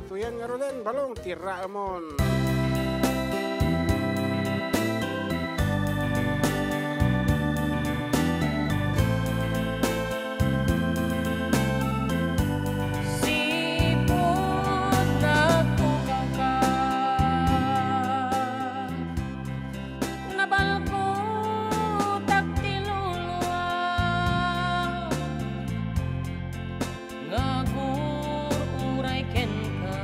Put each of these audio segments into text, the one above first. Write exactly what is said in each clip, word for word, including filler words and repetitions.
Tuyan ngaruden, balong ti raemon. Sipud nagpukawka, nabalkutak ti luluam nga agur-uray kenka.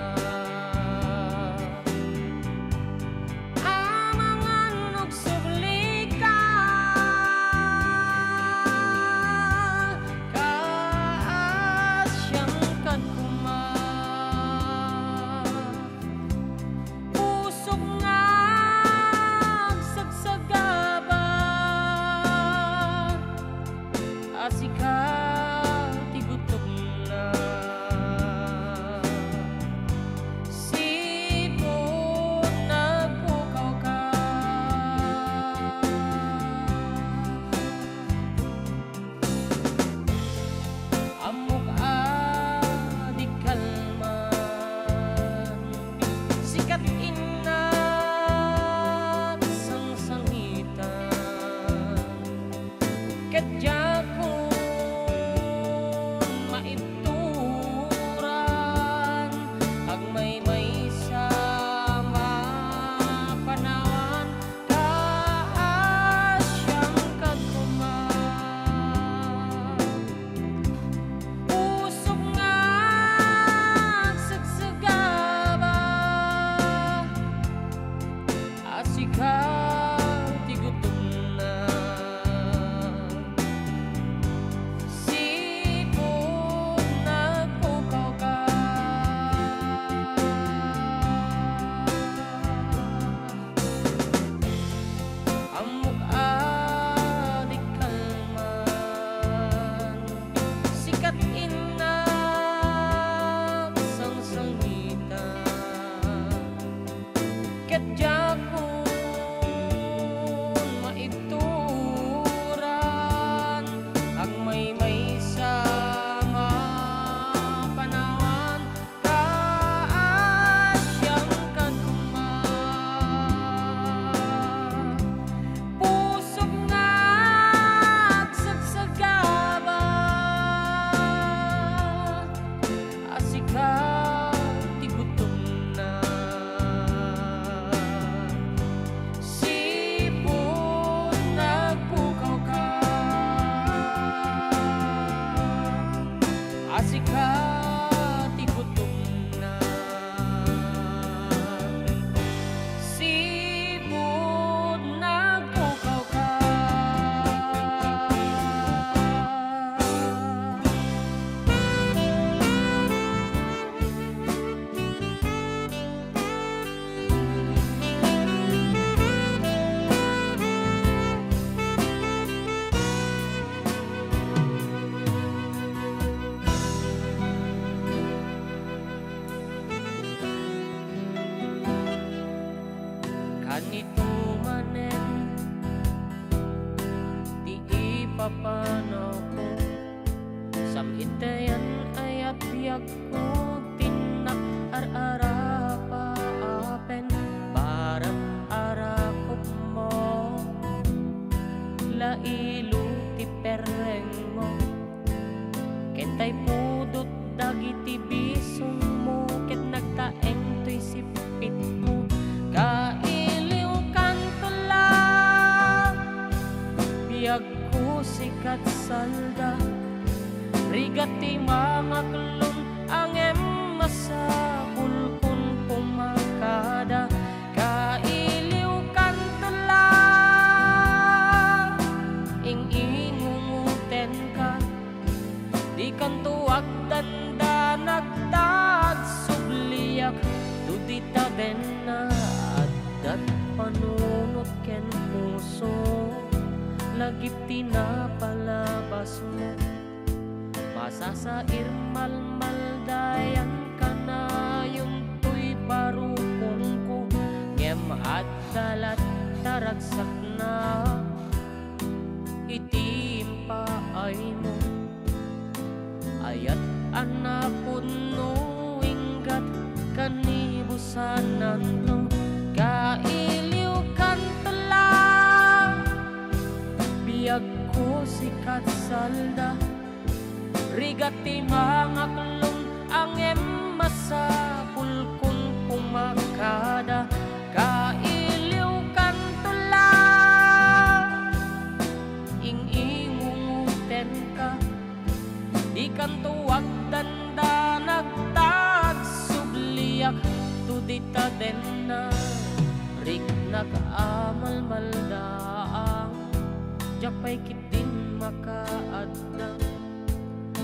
Amangan no agsublika, kaasiankan koma. Pusok nga agsagsagaba, a sika ti gutomna. Sipud nagpukawka, ammok a di kalman, sika't innak sangsangitan. Ket diakon maibturan, agmaymaysa mapanawan, kaasiankan koma. Pusok nga agsagsagaba, a sika ti gutomna. Sipud nagpukawka, ammok a di kalman, sika't innak sangsangitan. Ket diakon maibturan, agmaymaysa mapanawan, kaasiankan koma. Pusok nga agsagsagaba, a sika ti gutomna. Sipud nagpukawka, a sika ti gutomna. Sipud nagpukawka. Kanito manen ti ipapanawko, sam-itayan ayat biagko, tinnak ar-arapa apen para arakupmo, lailo ti perrengmo. Ken tay pudot dagiti bisongmo ket nagtaeng toy sipitmo. Kailiwkanto la, biagko, sika't salda. Rigat ti mangaklon, ngem masapulkon koma kada. Kailiwkanto la, ing-ingungotenka. Dikanto agdandanag ta agsubliak, no dita ken addat panunot ken puso, lagip ti napalabasmo. Masasair, malmaldayan kanayon toy barukongko, ngem adda latta ragsakna iti impaaymo. Ayat a napudno, inggat, Tananto, kailiwkanto la. Biagko, sikat, salda, rigat ti mangaklon, ngem masapulkon pumakada, kailiwkanto la. Ing-ingungotenka, dikanto agdandanak, ta agsubliak to dita denna. Riknak a malmaldaang, diak pay ketdin makaadda.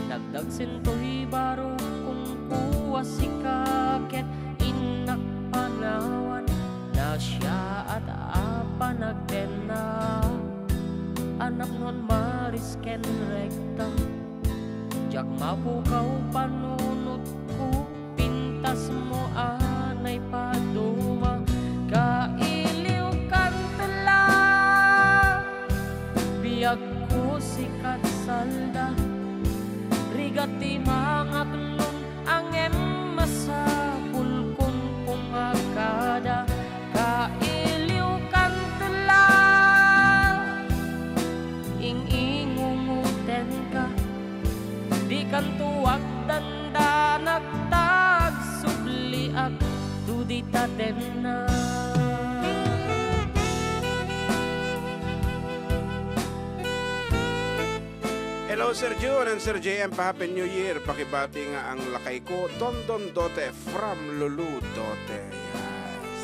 Nagdagsentoy barok, kungkua, sika ket innak panawan, nasiaat a panagdenna. A napnon maris ken rekta, diak mapukaw panunotko, pintasmo a naipaduma, kailiwkanto la. Biagko, sikat, salda, rigat ti mangaklon, ngem masapulkon pumakada, kailiwkanto la. Ing-ingungotenka, dikanto agdandanak, ta agsubliak to dita denna. Hello, Sir Jun and Sir J M. Pa-Happy New Year. Pakibati nga ang lakay ko, Dondon Dote from Lulu Dote. Yes.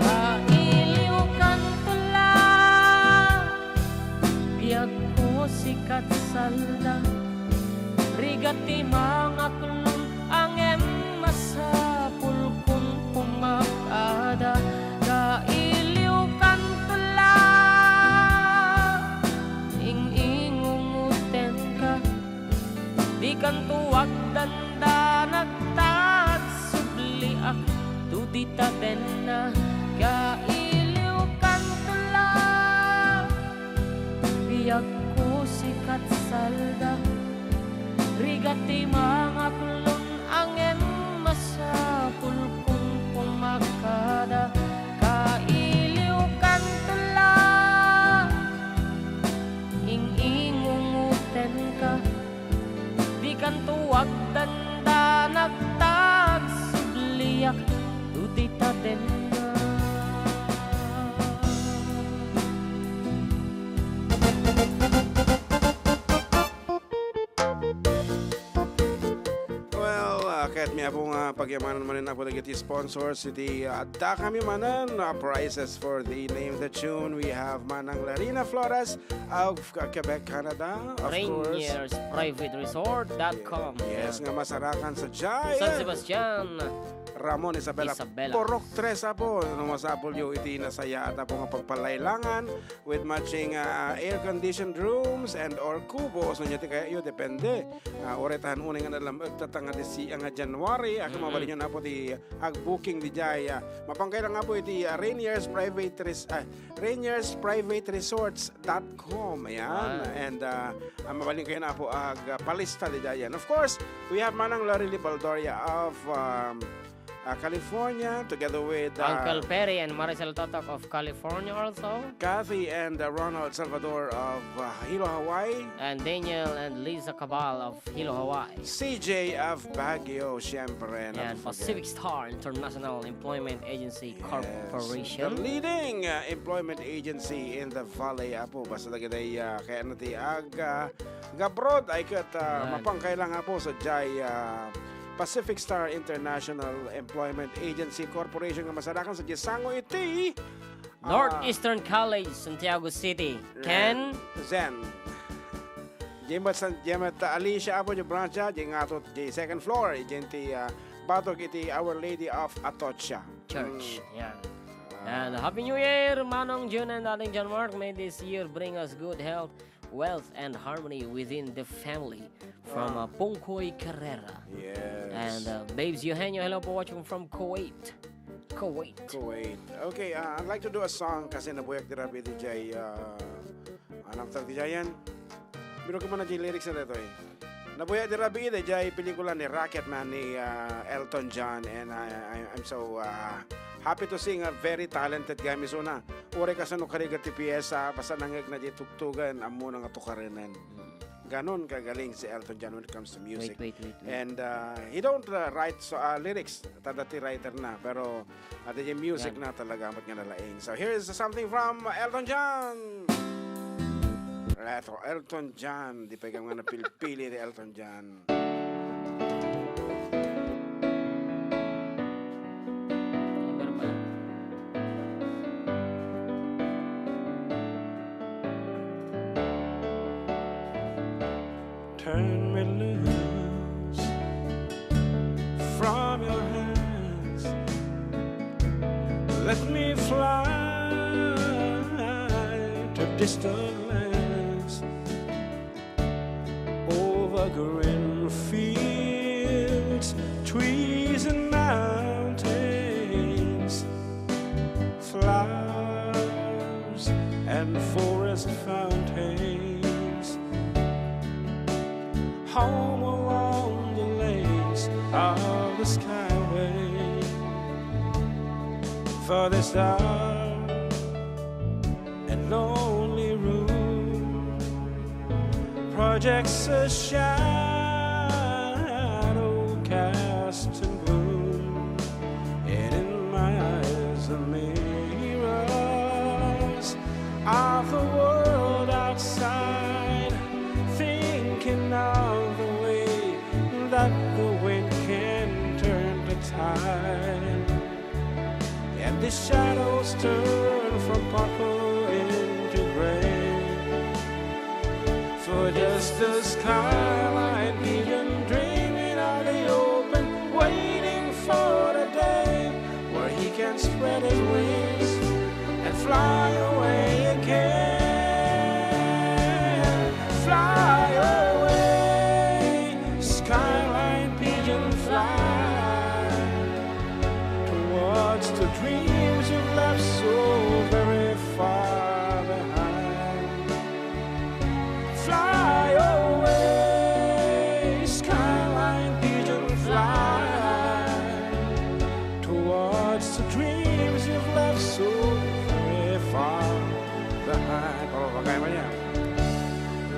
Kailiwkanto la. Biagko, sikat, salda, rigat ti mangaklon, ngem masapulkon pumakada, kailiwkanto la. Ing-ingungotenka, dikanto agdandanak, ta agsubliak to dita denna, kailiwkanto la. Biagko, sikat, salda, rigat ti mangaklon, ngem masapulkon pumakada, kailiwkanto la. Ing-ingungotenka, dikanto agdandanak, ta agsubliak to dita denna. Well, uh, ket mi, Apo, nga pagyamanan manen, Apo, dagiti sponsors iti, uh, adda kami manen, uh, prizes for the name of the tune. We have Manang Larina Flores of Quebec, Canada, of course. Rainier's Private Resort dot com. Yes, nga masarakan sadiay. San Sebastian, Ramon, Isabela. Isabela. Purok tres, Apo. No masapulyo iti nasayaat, Apo, nga pagpalaylangan with matching, ah, air-conditioned rooms and or kubos. No, iti kayatyo, depende. Ah, uray ta unay nga nalam-, agtatanga ti sia nga January. Ket mabalinyo, Apo, ti ag-booking diay. Ah, mapankayo lang, Apo, iti, ah, Rainier's Private Res-, ah, Rainier's Private Resorts dot com. Ayan. Ah. And, ah, ah, mabalinkayo, Apo, ag, ah, palista diay. And of course, we have Manang Lorely Baldoria of, um, uh, California, together with, uh, Uncle Perry and Maricel Totok of California also. Kathy and, uh, Ronald Salvador of, uh, Hilo, Hawaii. And Daniel and Lisa Cabal of Hilo, Hawaii. C J of Baguio, siyempre, not to forget. And Pacific Star International Employment Agency Corporation. Yes, the leading, uh, employment agency in the valley, Apo. Basta dagiti, uh, kayatna ti ag-, uh, ag-abroad, ay ket, uh, mapankayo lang, Apo, sadiay, uh, Pacific Star International Employment Agency Corporation nga masarakan sadiay sango iti, ah, Northeastern College, Santiago City. Ken Zen. Diay met San, diay met Alicia, Apo, diay branch, diay ngatut, diay second floor, diay ti, ah, batok iti Our Lady of Atocha. Church. Mm. Yeah. Ah. And Happy New Year, Manong June and Aling John Mark. May this year bring us good health, wealth, and harmony within the family. From, ah, uh, Pungkoy Carrera. Yes. And, uh, Babes Eugenio, hello po, watching from Kuwait. Kuwait. Kuwait. Okay, uh, I'd like to do a song kasi nabuyak di rabii diay, uh, anam tag diay yan? Biro ko man na diay lyrics na dito eh. Nabuyak di rabii diay pelikula ni Rocketman ni, uh, Elton John, and I, I, I'm so, uh, happy to sing a very talented guy, misuna. Uray kasano karigat ti piyesa, basta nangngeg na diay tugtugan, ammo na nga tukarenen. Ganon kagaling si Elton John when it comes to music. Wait, wait, wait, wait. And, uh, he don't, uh, write so, uh, lyrics, tada ti writer na, pero adi diay music na talaga amat nga nalaing. So here is something from Elton John. Eto, Elton John, di pa ikaw nga napilpili ni Elton John. Turn me loose from your hands. Let me fly to distant lands, over green fields, trees and mountains, flowers and forest fountains, home along the lanes of the skyway, for this dark and lonely room projects a shadow cast in gloom. And in my eyes, the mirrors of the world outside, thinking of the way that the wind can turn the tide. And the shadows turn from purple into gray. For just a skyline pigeon dreaming on the open, waiting for the day where he can spread his wings and fly away again. Fly away, skyline pigeon, fly towards the dreams you've left so very far behind. Fly away, skyline pigeon, fly towards the dreams you've left so very far behind. Pababa kayo niya.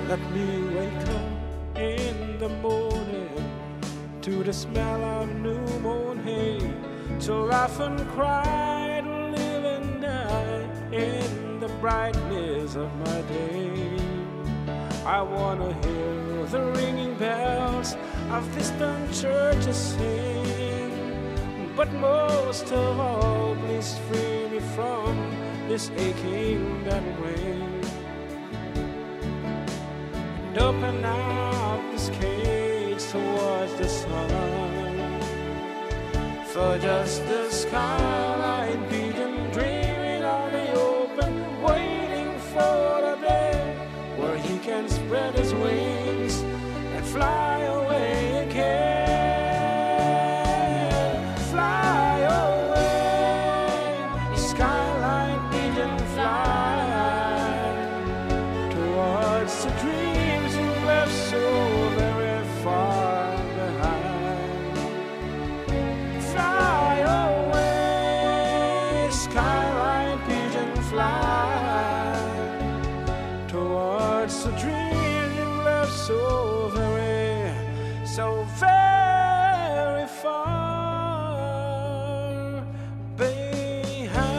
Let me wake up in the morning to the smell of new mown hay, to laugh and cry, to live and die in the brightness of my day. I wanna hear the ringing bells of distant churches sing, but most of all, please free me from this aching bell ring. And open up this cage towards the sun. For just the skyline pigeon dreaming on the open, waiting for the day where he can spread his wings and fly away again. Fly away, skyline pigeon, fly towards the dreams you left so very far behind. Fly away, skyline pigeon, fly towards the dream you left so very, so very far behind.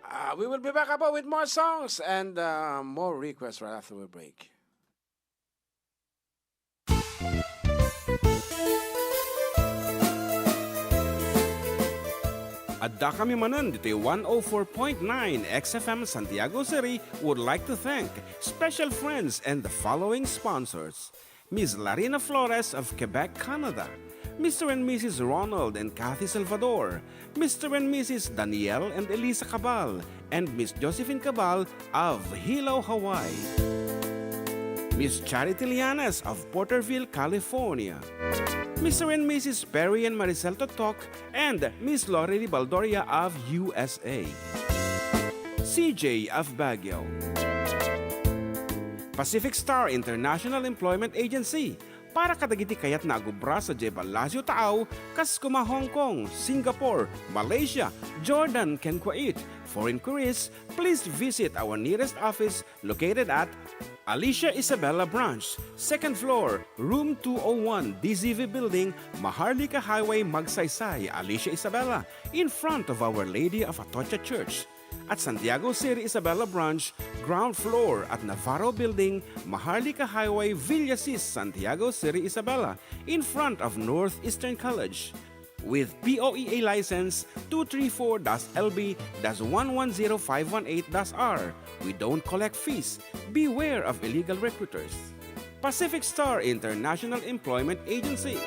Uh, we will be back about with more songs and, uh, more requests right after we break. Adda kami manen ditoy one oh four point nine X F M Santiago City would like to thank special friends and the following sponsors: Miss Larina Flores of Quebec, Canada, Mister and Missus Ronald and Kathy Salvador, Mister and Missus Daniel and Elisa Cabal, and Miss Josephine Cabal of Hilo, Hawaii. Miss Charity Lianes of Porterville, California. Mister and Missus Perry and Maricel Totok and Miss Lori Baldoria of U S A. C J of Baguio. Pacific Star International Employment Agency, para kadagiti kayatna a agubra sadiay ballasiw taaw, kas koma Hong Kong, Singapore, Malaysia, Jordan, ken Kuwait. For inquiries, please visit our nearest office located at Alicia Isabela Branch, second floor, room two oh one, D Z V Building, Maharlika Highway, Magsaysay, Alicia Isabela, in front of Our Lady of Atocha Church. At Santiago City Isabela Branch, ground floor at Navarro Building, Maharlika Highway, Villasis, Santiago City Isabela, in front of Northeastern College. With P O E A license two three four dash L B dash one one zero five one eight dash R, we don't collect fees. Beware of illegal recruiters. Pacific Star International Employment Agency.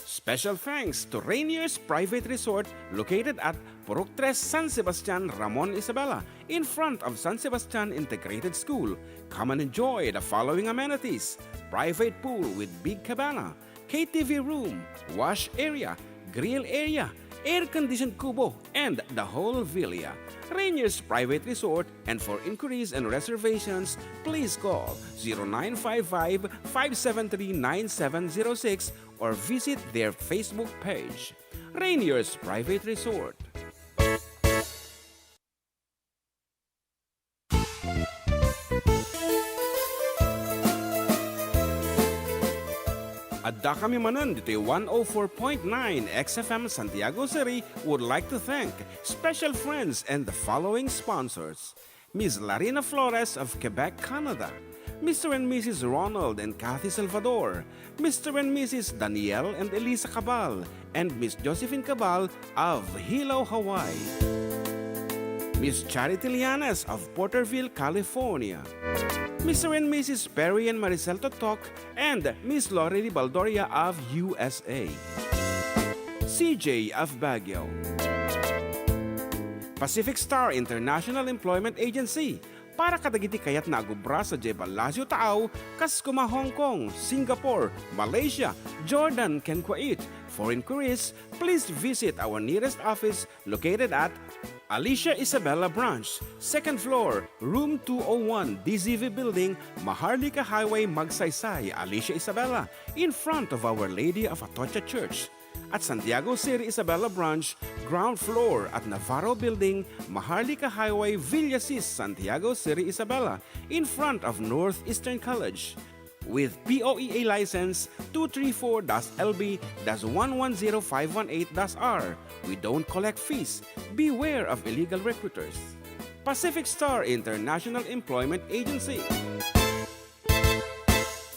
Special thanks to Rainier's Private Resort, located at Purok Tres, San Sebastian, Ramon, Isabela, in front of San Sebastian Integrated School. Come and enjoy the following amenities: private pool with big cabana, K T V room, wash area, grill area, air-conditioned kubo, and the whole villa. Rainier's Private Resort, and for inquiries and reservations, please call zero nine five five, five seven three, nine seven zero six or visit their Facebook page. Rainier's Private Resort. Addakami manen ditoy one oh four point nine X F M Santiago City would like to thank special friends and the following sponsors: Miss Larina Flores of Quebec, Canada, Mister and Missus Ronald and Kathy Salvador, Mister and Missus Daniel and Elisa Cabal, and Miss Josephine Cabal of Hilo, Hawaii, Miss Charity Lianes of Porterville, California, Mister and Missus Perry and Maricel Totok, and Miss Lori Baldoria of U S A, C J of Baguio. Pacific Star International Employment Agency, para kadagiti kayatna a agubra sadiay ballasiw taaw, kas koma Hong Kong, Singapore, Malaysia, Jordan, ken Kuwait. For inquiries, please visit our nearest office located at Alicia Isabela Branch, second floor, room two oh one, D Z V Building, Maharlika Highway, Magsaysay, Alicia Isabela, in front of Our Lady of Atocha Church. At Santiago City Isabela Branch, ground floor at Navarro Building, Maharlika Highway, Villasis, Santiago City Isabela, in front of Northeastern College. With P O E A license two three four dash L B dash one one zero five one eight dash R, we don't collect fees. Beware of illegal recruiters. Pacific Star International Employment Agency.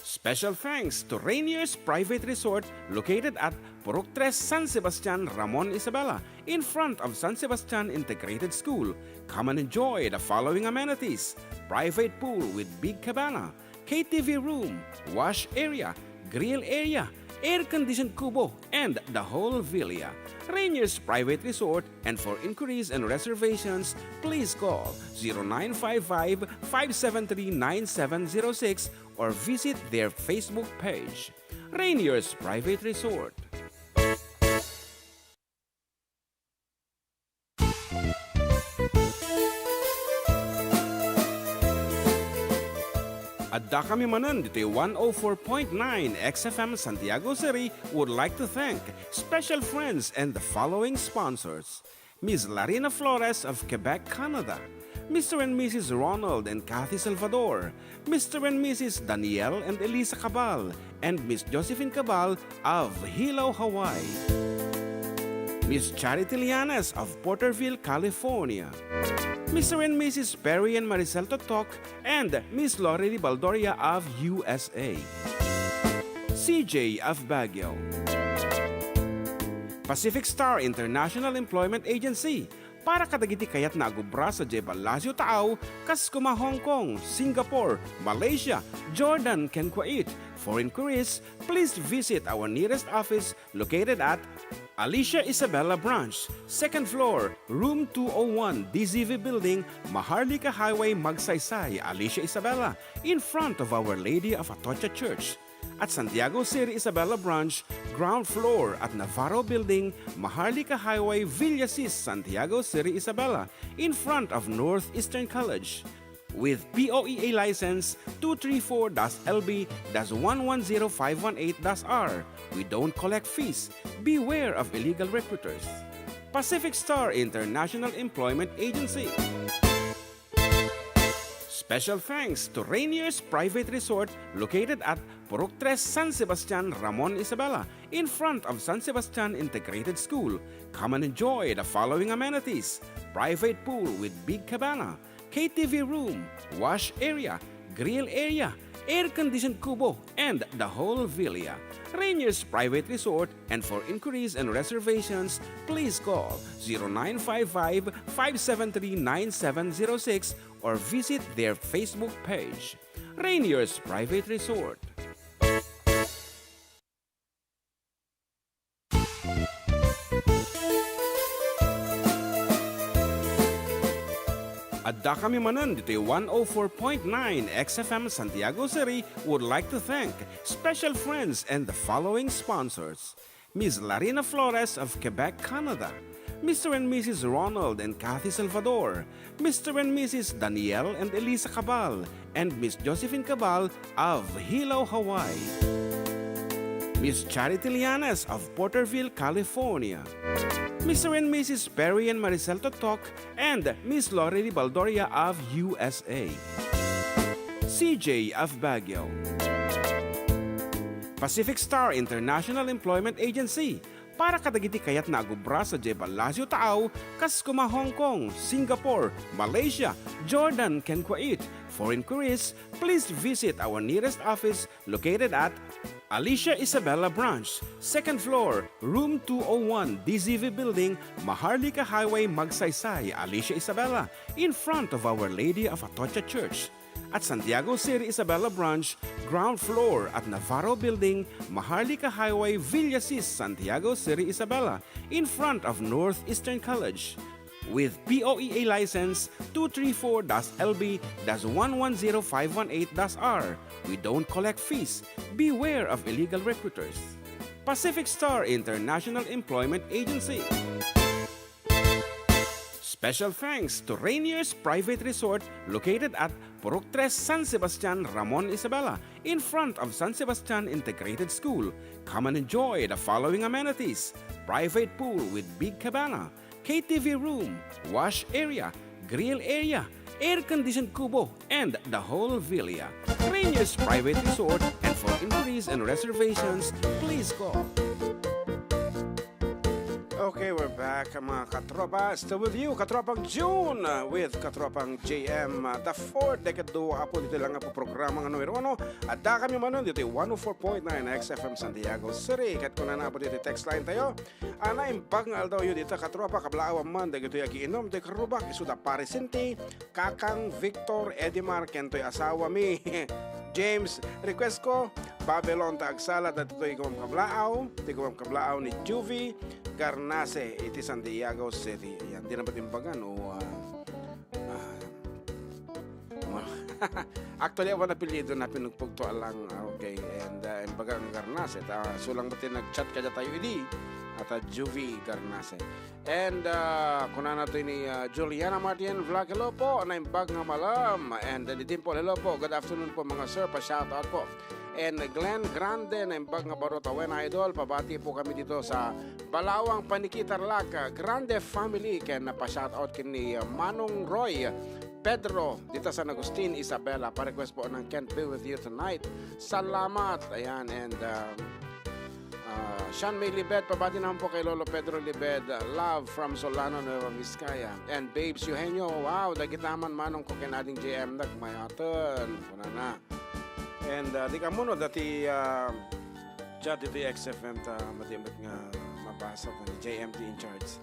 Special thanks to Rainier's Private Resort, located at Purok Tres, San Sebastian, Ramon, Isabela, in front of San Sebastian Integrated School. Come and enjoy the following amenities: private pool with big cabana, K T V room, wash area, grill area, air-conditioned kubo, and the whole villa. Rainier's Private Resort, and for inquiries and reservations, please call zero nine five five, five seven three, nine seven zero six or visit their Facebook page, Rainier's Private Resort. Addakami manen ditoy one oh four point nine X F M Santiago City would like to thank special friends and the following sponsors: Miss Larina Flores of Quebec, Canada, Mister and Missus Ronald and Kathy Salvador, Mister and Missus Daniel and Elisa Cabal, and Miss Josephine Cabal of Hilo, Hawaii, Miss Charity Lianes of Porterville, California, Mister and Missus Perry and Maricel Totok, and Miss Lori Baldoria of U S A, C J of Baguio, Pacific Star International Employment Agency, Para kadagiti kayatna a gubra sadiay ballasiw taaw, kas kuma Hong Kong, Singapore, Malaysia, Jordan, ken Kuwait. For inquiries, please visit our nearest office located at Alicia Isabela Branch, second floor, room two oh one, D Z V Building, Maharlika Highway, Magsaysay, Alicia Isabela, in front of Our Lady of Atocha Church. At Santiago City Isabela Branch, ground floor at Navarro Building, Maharlika Highway, Villasis, Santiago City Isabela, in front of Northeastern College. With P O E A license two three four dash L B dash one one zero five one eight dash R, we don't collect fees. Beware of illegal recruiters. Pacific Star International Employment Agency. Special thanks to Rainier's Private Resort located at Purok Tres, San Sebastian, Ramon Isabela, in front of San Sebastian Integrated School. Come and enjoy the following amenities: private pool with big cabana, K T V room, wash area, grill area, air-conditioned kubo, and the whole villa. Rainier's Private Resort, and for inquiries and reservations, please call zero nine five five, five seven three, nine seven zero six or visit their Facebook page. Rainier's Private Resort. Adda kami manen ditoy one oh four point nine X F M Santiago City would like to thank special friends and the following sponsors: Miss Larina Flores of Quebec, Canada, Mister and Missus Ronald and Kathy Salvador, Mister and Missus Daniel and Elisa Cabal, and Miss Josephine Cabal of Hilo, Hawaii, Miss Charity Lianes of Porterville, California, Mister and Missus Perry and Maricel Totok, and Miss Lori Baldoria of U S A, C J of Baguio, Pacific Star International Employment Agency, para kadagiti kayatna a gubra sadiay ballasiw taaw, kas kuma Hong Kong, Singapore, Malaysia, Jordan, ken Kuwait. For inquiries, please visit our nearest office located at Alicia Isabela Branch, second floor, room two oh one, D Z V Building, Maharlika Highway, Magsaysay, Alicia Isabela, in front of Our Lady of Atocha Church. At Santiago City Isabela Branch, ground floor at Navarro Building, Maharlika Highway, Villasis, Santiago City Isabela, in front of Northeastern College. With P O E A license two three four dash L B dash one one zero five one eight dash R, we don't collect fees. Beware of illegal recruiters. Pacific Star International Employment Agency. Special thanks to Rainier's Private Resort located at Purok Tres, San Sebastian, Ramon Isabela, in front of San Sebastian Integrated School. Come and enjoy the following amenities: private pool with big cabana, K T V room, wash area, grill area, air-conditioned kubo, and the whole villa. Rainier's Private Resort, and for inquiries and reservations, please call. Okay, we're back, mga katropa. Still with you, Katropang June, uh, with Katropang J M, uh, the fourth, daytoy ket dua, Apo, ditoy lang nga programa nga numero uno. Adda kami manen ditoy one oh four point nine X F M Santiago City. Ket kunana, Apo, ditoy text line tayo. Ana, imbag nga aldawyo dita, katropa, kablaawan man dagitoy agiinom, toy karubak, isu da Pare Sinti, Kakang Victor, Edimar, ken toy asawami, James. Request ko, Babylon ta agsala, dagitoy kumam kablaaw, ti kumam kablaaw ni Juvie Garnase iti Santiago City. Ayan, di na ba timbagan o, ah, ah, Actually, awan apelyido na, pinugpugto a lang. Ah, okay. And, uh, imbaga nga Garnase, ta, sulang ba ti nag-chat kadatayo idi? At, uh, Juvie Garnase. And, uh, kunana to ni, uh, Juliana Martin Vlog, hello po, naimbag nga malam. And, uh, ni Dimple, hello po, good afternoon po, mga sir, pa-shoutout po. And Glenn Grande, naimbag nga baro tawen, idol, pabati po kami dito sa Balawang Paniki, Tarlac, uh, Grande family, ken pa-shoutout ken ni, uh, Manong Roy Pedro, dita San Agustin, Isabela. Pa-request po ng Can't Be With You Tonight. Salamat. Ayan, and, uh, uh, Sean May Libed, pabati naman po kay Lolo Pedro Libed. Uh, love from Solano, Nueva Vizcaya. And Babes Eugenio, wow, dagita man manong ko ken Ading J M, nagmayaten. Kunana. And, uh, di kamuno, dati, uh, chat dito X F M ta, matimbet nga mabasa ta ni J M T in charge.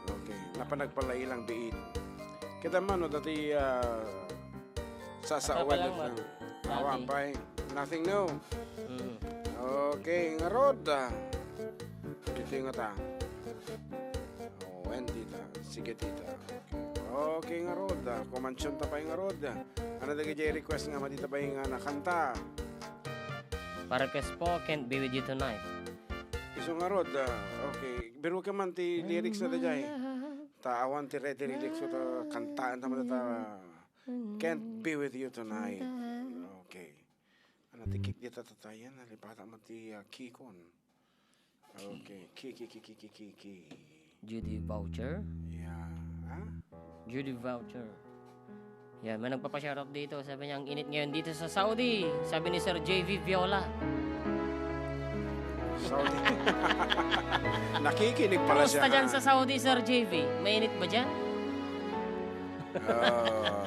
Okay. Apan nagpalailang biit. Kita man, no, dati, ah, sa, sa Ata pa lang, man. Awan pay. Nothing new. Mm. Okay, ngarud, ah. Ito yung ata. Oh, and tita. Sige, tita. Okay, ngarud, ah. Kumansyon ta pay ngarud, ah. Ano dagiti request nga madita pay nga nakanta? Para request po, Can't Be With You Tonight. Isu ngarud, ah, okay. Biruka man ti lyrics na dayjay. Ta awan ti ready lyrics ta kantaan ta man ta Can't Be With You Tonight. Okay. Ano ti kick dita tatayan? Nalipatan man ti, ah, kikon. Okay. Ki, ki, ki, ki, ki, ki, ki. Judy Voucher. Yeah. Ha? Judy Voucher. Yan, may nagpapa-shoutout dito. Sabi niya, "Ang init ngayon dito sa Saudi." Sabi ni Sir J V Viola. Saudi. Nakikinig pala siya, Kumusta dyan ha? Sa Saudi, Sir J V? Mainit ba dyan? Ah.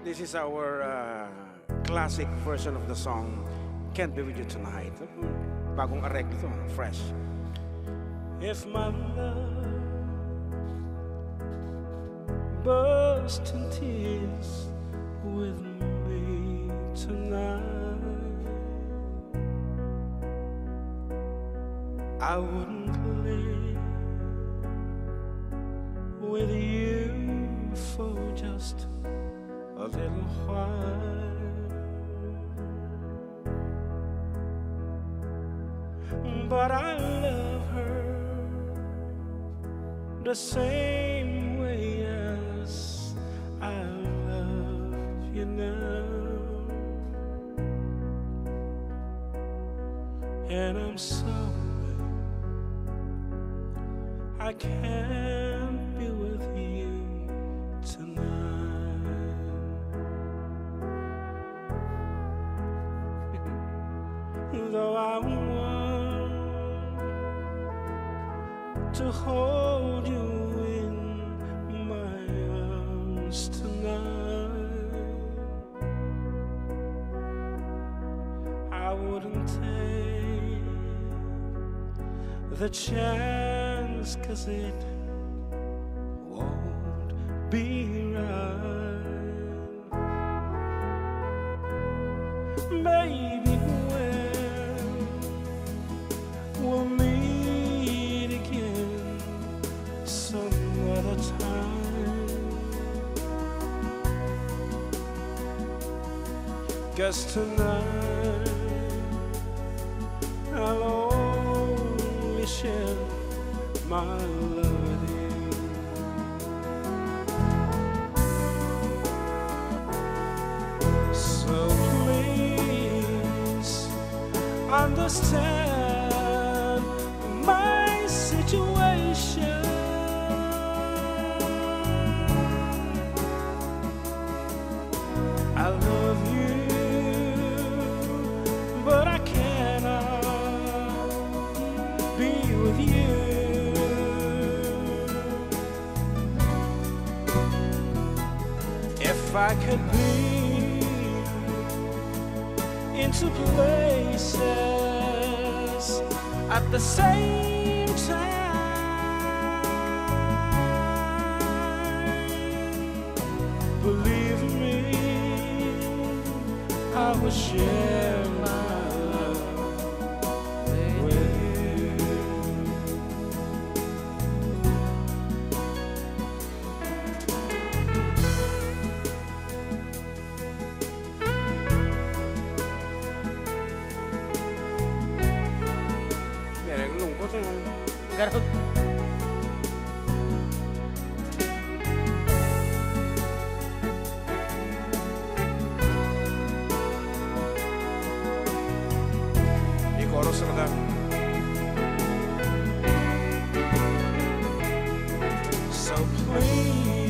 This is our, uh, classic version of the song, Can't Be With You Tonight. Bagong areglo to, fresh. If my love burst in tears with me tonight, I wouldn't live with you for just a little while. But I love her the same way as I love you now. And I'm sorry I can't be with you tonight. Though I want to hold you in my arms tonight, I wouldn't take the chance, 'cause it won't be right. Baby, when we'll meet again some other time. 'Cause tonight I'll only share my love with you. So please understand my situation. I love you, but I cannot be with you. If I could be in two places at the same time, believe me, I will share my love with you. Mereng lungkot, eh. Garot. Di chorus na. So please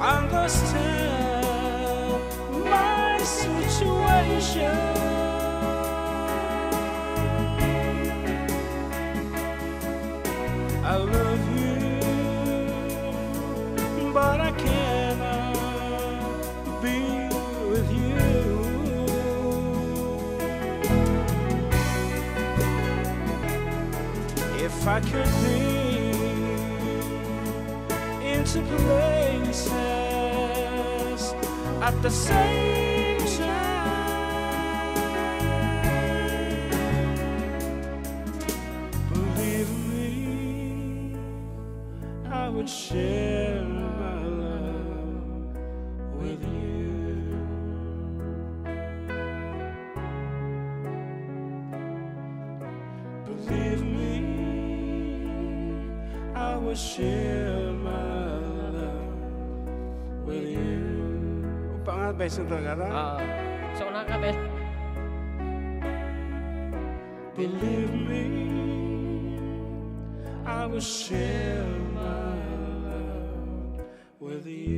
understand my situation. I love you, but I cannot be with you. If I could be in two places at the same time, believe me, I would share my love with you. Believe me, I will share my love with you. Upa nga, best na talaga, ta? Oo. So, una ka, Bel. Believe me, I will share my love with you.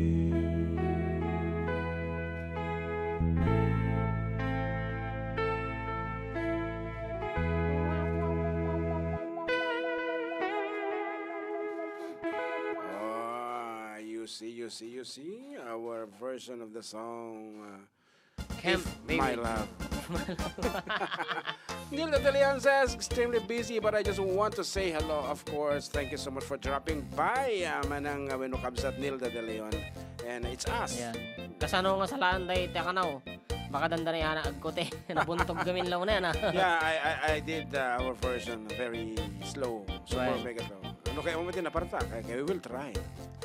Ah, you see, you see, you see, our version of the song, uh, Can't If be My with Love. Nilda De Leon says, "Extremely busy, but I just want to say hello." Of course, thank you so much for dropping by, uh, Manang, uh, wenno Kabsat Nilda De Leon. And it's us. Yeah. Kasano nga salaan day, teka na, oh. Baka dandani, ana, agkote. Nabuntog kami law na yan, ah. Yeah, I, I, I did, uh, our version very slow. Super Right. mega slow. Ano kaya mo din aparta? Kaya, kaya we will try.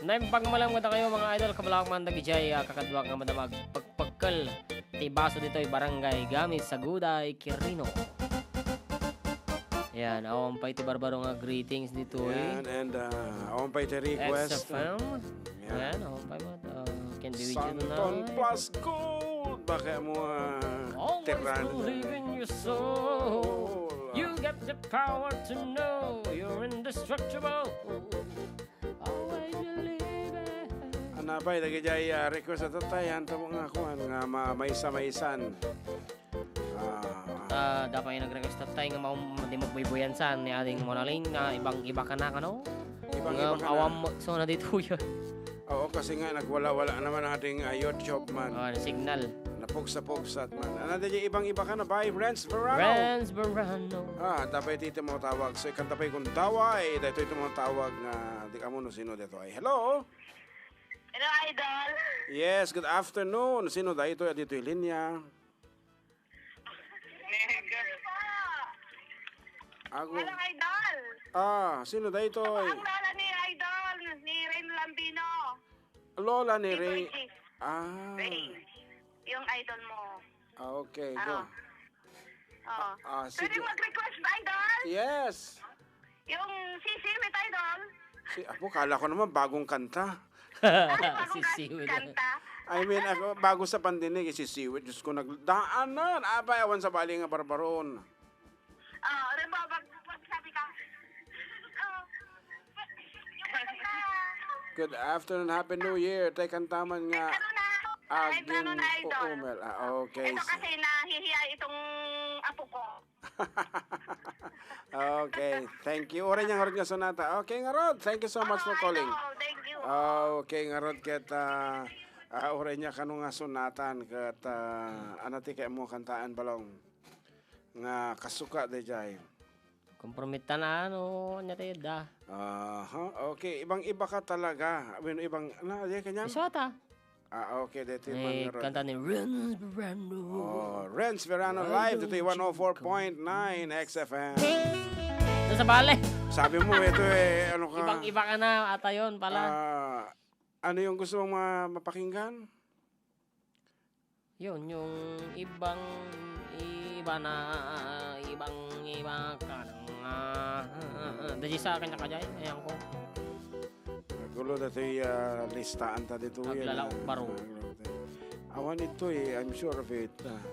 Naimbag malam nga kayo, mga idol, kabalak man dagijay, ah, kakaduak nga madamag pagpagkal ti baso ditoy barangay Gamis, Saguday, Quirino. Yan, awan pay ti barbaro nga greetings ditoy. Yan, and, uh, awan pay ti request. X F M. Yan. Yan, awan pay mo, uh, can be with you Santon tonight. Plus Gold. Baka mo, uh, Always tirada na. Believe in your soul. Soul. You got the power to know you're indestructible. Always believe it. Anapay, dagijay, ah, request a tatay, han tamo nga kuan, nga ma-, maysa-maysan. Ah, Ah, dapay nag-request tatay nga maum-, di magbuybuyansan ni Ading Monaling nga ibang iba ka na, kano? Ibang Nga iba ka na. Awan mo, so na dito yun. Oo, kasi nga nagwala-wala naman ang ating, ah, YouTube man. Ah, signal. Napugsa-pugsat man. Ano din yung ibang iba ka na? By Renz Verano. Renz Verano. Ah, dapay ti mo tawag. So, ikanta pay kung daway, daytoy ti mo tawag nga di ka mo no sino dito ay. Hello? Hello, Idol. Yes, good afternoon. Sino daytoy a ditoy linya? Ako. Hello, Idol. Ah, sino daytoy? Ako ang lola ni Idol, ni Rain Lambino. Lola ni Ni Rain. Virgie. Ah. Rain. Yung idol mo. Ah, okay, go. Ah. Oo. Ah, Pwede sige. Mag-request, Idol? Yes. Yung Sisiwit, Idol. Si, apo, kala ko naman bagong kanta. Ano, bagong Sisiwit. Kanta? I mean, ako, bago sa pandinig, eh, Sisiwit. Diyos ko, nagdaanan. Abay, awan sa bali nga barbaron. Ah, ano ba, pag, pag sabi ka, ah, Good afternoon, Happy New Year. Tay kantaman nga Ay, ano na? Ay, aging ano na, Idol? Uumel. Ah, okay. Ito kasi nahihiya itong apo ko. Okay. Thank you. Uray niya ngarud nga sonata. Okay, ngarud. Thank you so much for calling. Idol. Thank you. Okay, ngarud ket, ah, ah, uray niya kano nga sonatan ket, ah, ano ti kaya mo kantaan, Balong? Nga kasuka, dayjay. Kompromitan na, ano, anya tayo da. Aha, okay. Ibang-iba ka talaga. I mean, ibang, na, di kanya? Isuata. Ah, okay, dito yung Eh, mga kanta ni Renz Verano. Oh, Renz Verano live dito yung one oh four point nine X F M. Doon sa bale. Sabi mo, ito eh, ano ka? Ibang-iba ka na, ata yun pala. Ah, ano yung gusto mong ma-, mapakinggan? Yun, yung ibang, iba na, ibang, iba ka na nga. Dadi sa akin na kajay, ayan ko. Gulo na ito yung, ah, listaan ta dito yan, Aglalaok ah. Baro. Awan ito eh, I'm sure of it, ah.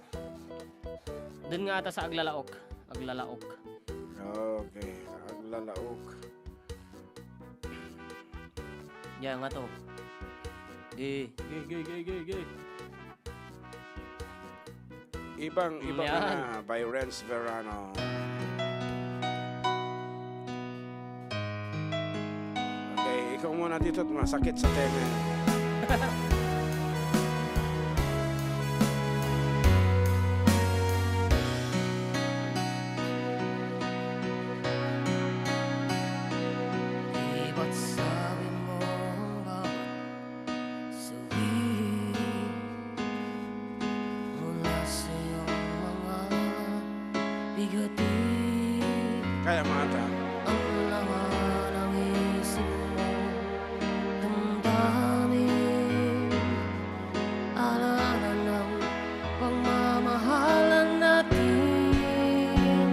Dun nga ata sa Aglalaok. Aglalaok. Okay, Aglalaok. Yan nga to. Gi, gi, gi, gi, gi, gi. Ibang-iba ka na by Renz Verano. Okay, ikaw muna dito at masakit sa tenga. Kaya mata. Ang laman ng isip mo, damdamin, alaala ng pagmamahalan natin.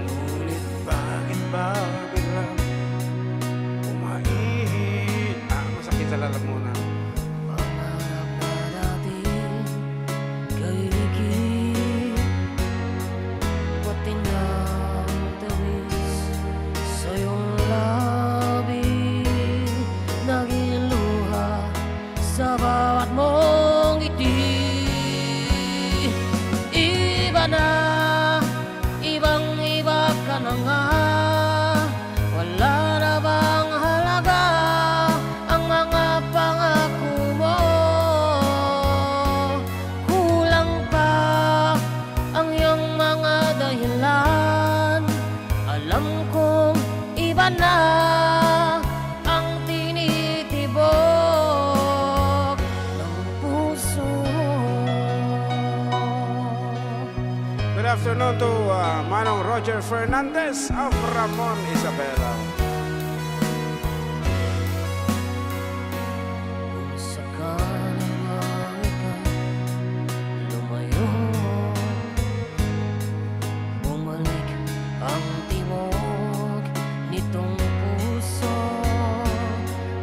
Ngunit bakit ba biglang umaihi? Ah, masakit sa lalamunan. Pangarap na dating kaibig, pati na ang tamis sa iyong labi, naging luha sa bawat mong ngiti. Iba na, ibang-iba ka na nga. Wala na bang halaga ang mga pangako mo? Kulang pa ang iyong mga dahilan. Alam kong iba na ang tinitibok ng puso. Good afternoon to, uh, Manong Roger Fernandez of Ramon, Isabela. Kung sakaling mang ikaw lumayo, bumalik ang tibok nitong puso.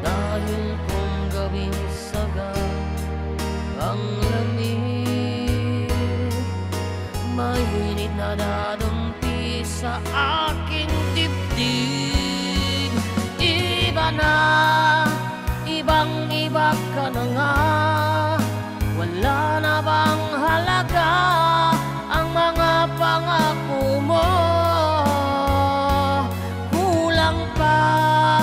Dahil kung gabing saga ang lamig, mainit na dadumpi sa aking dibdib. Iba na, ibang-iba ka na nga. Wala na bang halaga ang mga pangako mo? Kulang pa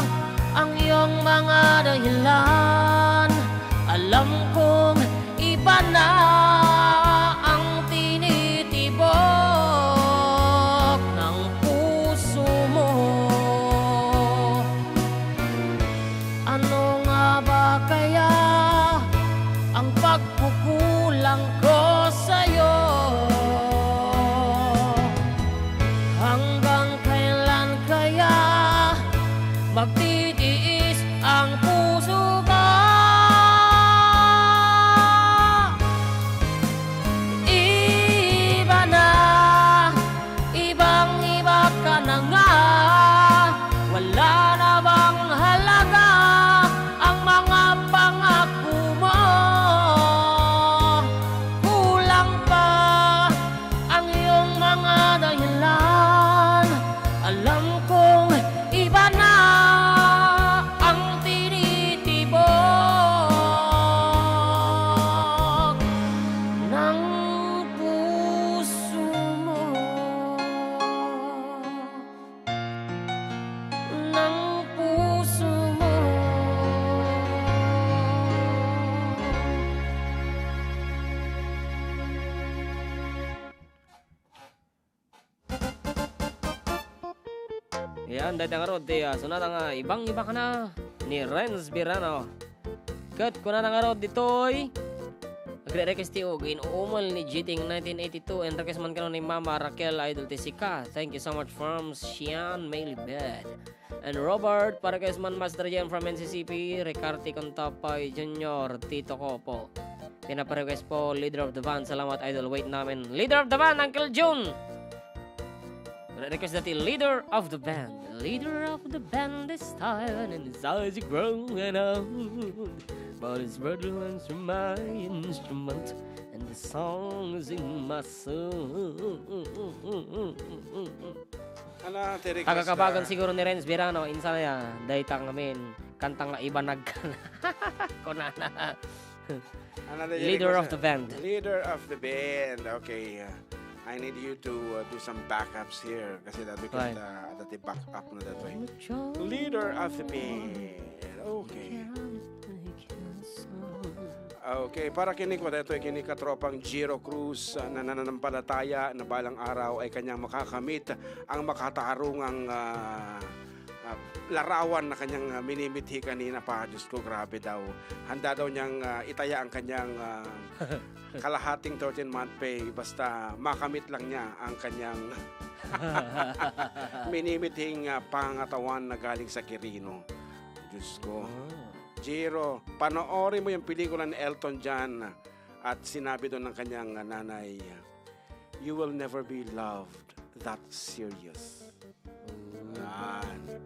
ang iyong mga dahilan. Alam kong iba na ang tinitibok ng puso mo. Ano nga ba kaya ang pagkukulang ko sa'yo? Hanggang kailan kaya magtitiis ang puso ko? Iba na, ibang-iba ka na nga. Wala na bang halaga ang mga pangako mo? Kulang pa ang iyong mga dahilan. Alam kong iba na ang tinitibok ng puso mo, ng puso mo. Yan, dayta ngarud ti, ah, sonata nga Ibang-iba Ka Na ni Renz Birano. Ket kunana ngarud ditoy, nagre-request ti ug inuumel ni G T ing nineteen eighty-two, and request man kano ni Mama Raquel, idol ti sika. Thank you so much from Sian Melibet. And Robert, pa-request man, Master Jen from N C C P, Ricarte Contapay Junior, Tito Copo. Pinapa-request po, Leader of the Band. Salamat, idol. Wait namin. Leader of the Band, Uncle Jun! Re-request dati, Leader of the Band. Leader of the band is tired and his eyes are growing old. But his brother learns from my instrument and the song is in my soul. Ana, ti request, Kagakabagan ah, siguro ni Renz Birano, insan ya, dayta ngamin, kanta nga ibanag ka na. Kunana. Ana, ti Leader request, of the band. Leader of the band. Okay. Uh, I need you to, uh, do some backups here. Kasi dati Right. Kanta, dati backup na dati. Leader of the band. Okay. Okay, para kini ko daytoy kini katropang Jiro Cruz, ah, na nananampalataya na balang araw ay kanyang makakamit ang makatarungang, ah, ah, larawan na kanyang, ah, minimithi kanina pa. Diyos ko, grabe daw. Handa daw niyang, ah, itaya ang kanyang, ah, kalahating thirteen month pay basta makamit lang niya ang kanyang pinimiting, ah, pangatawan na galing sa Quirino. Diyos ko. Ah. Jiro, panoorin mo yung pelikula ni Elton John at sinabi doon ng kanyang nanay, "You will never be loved that serious." Yan.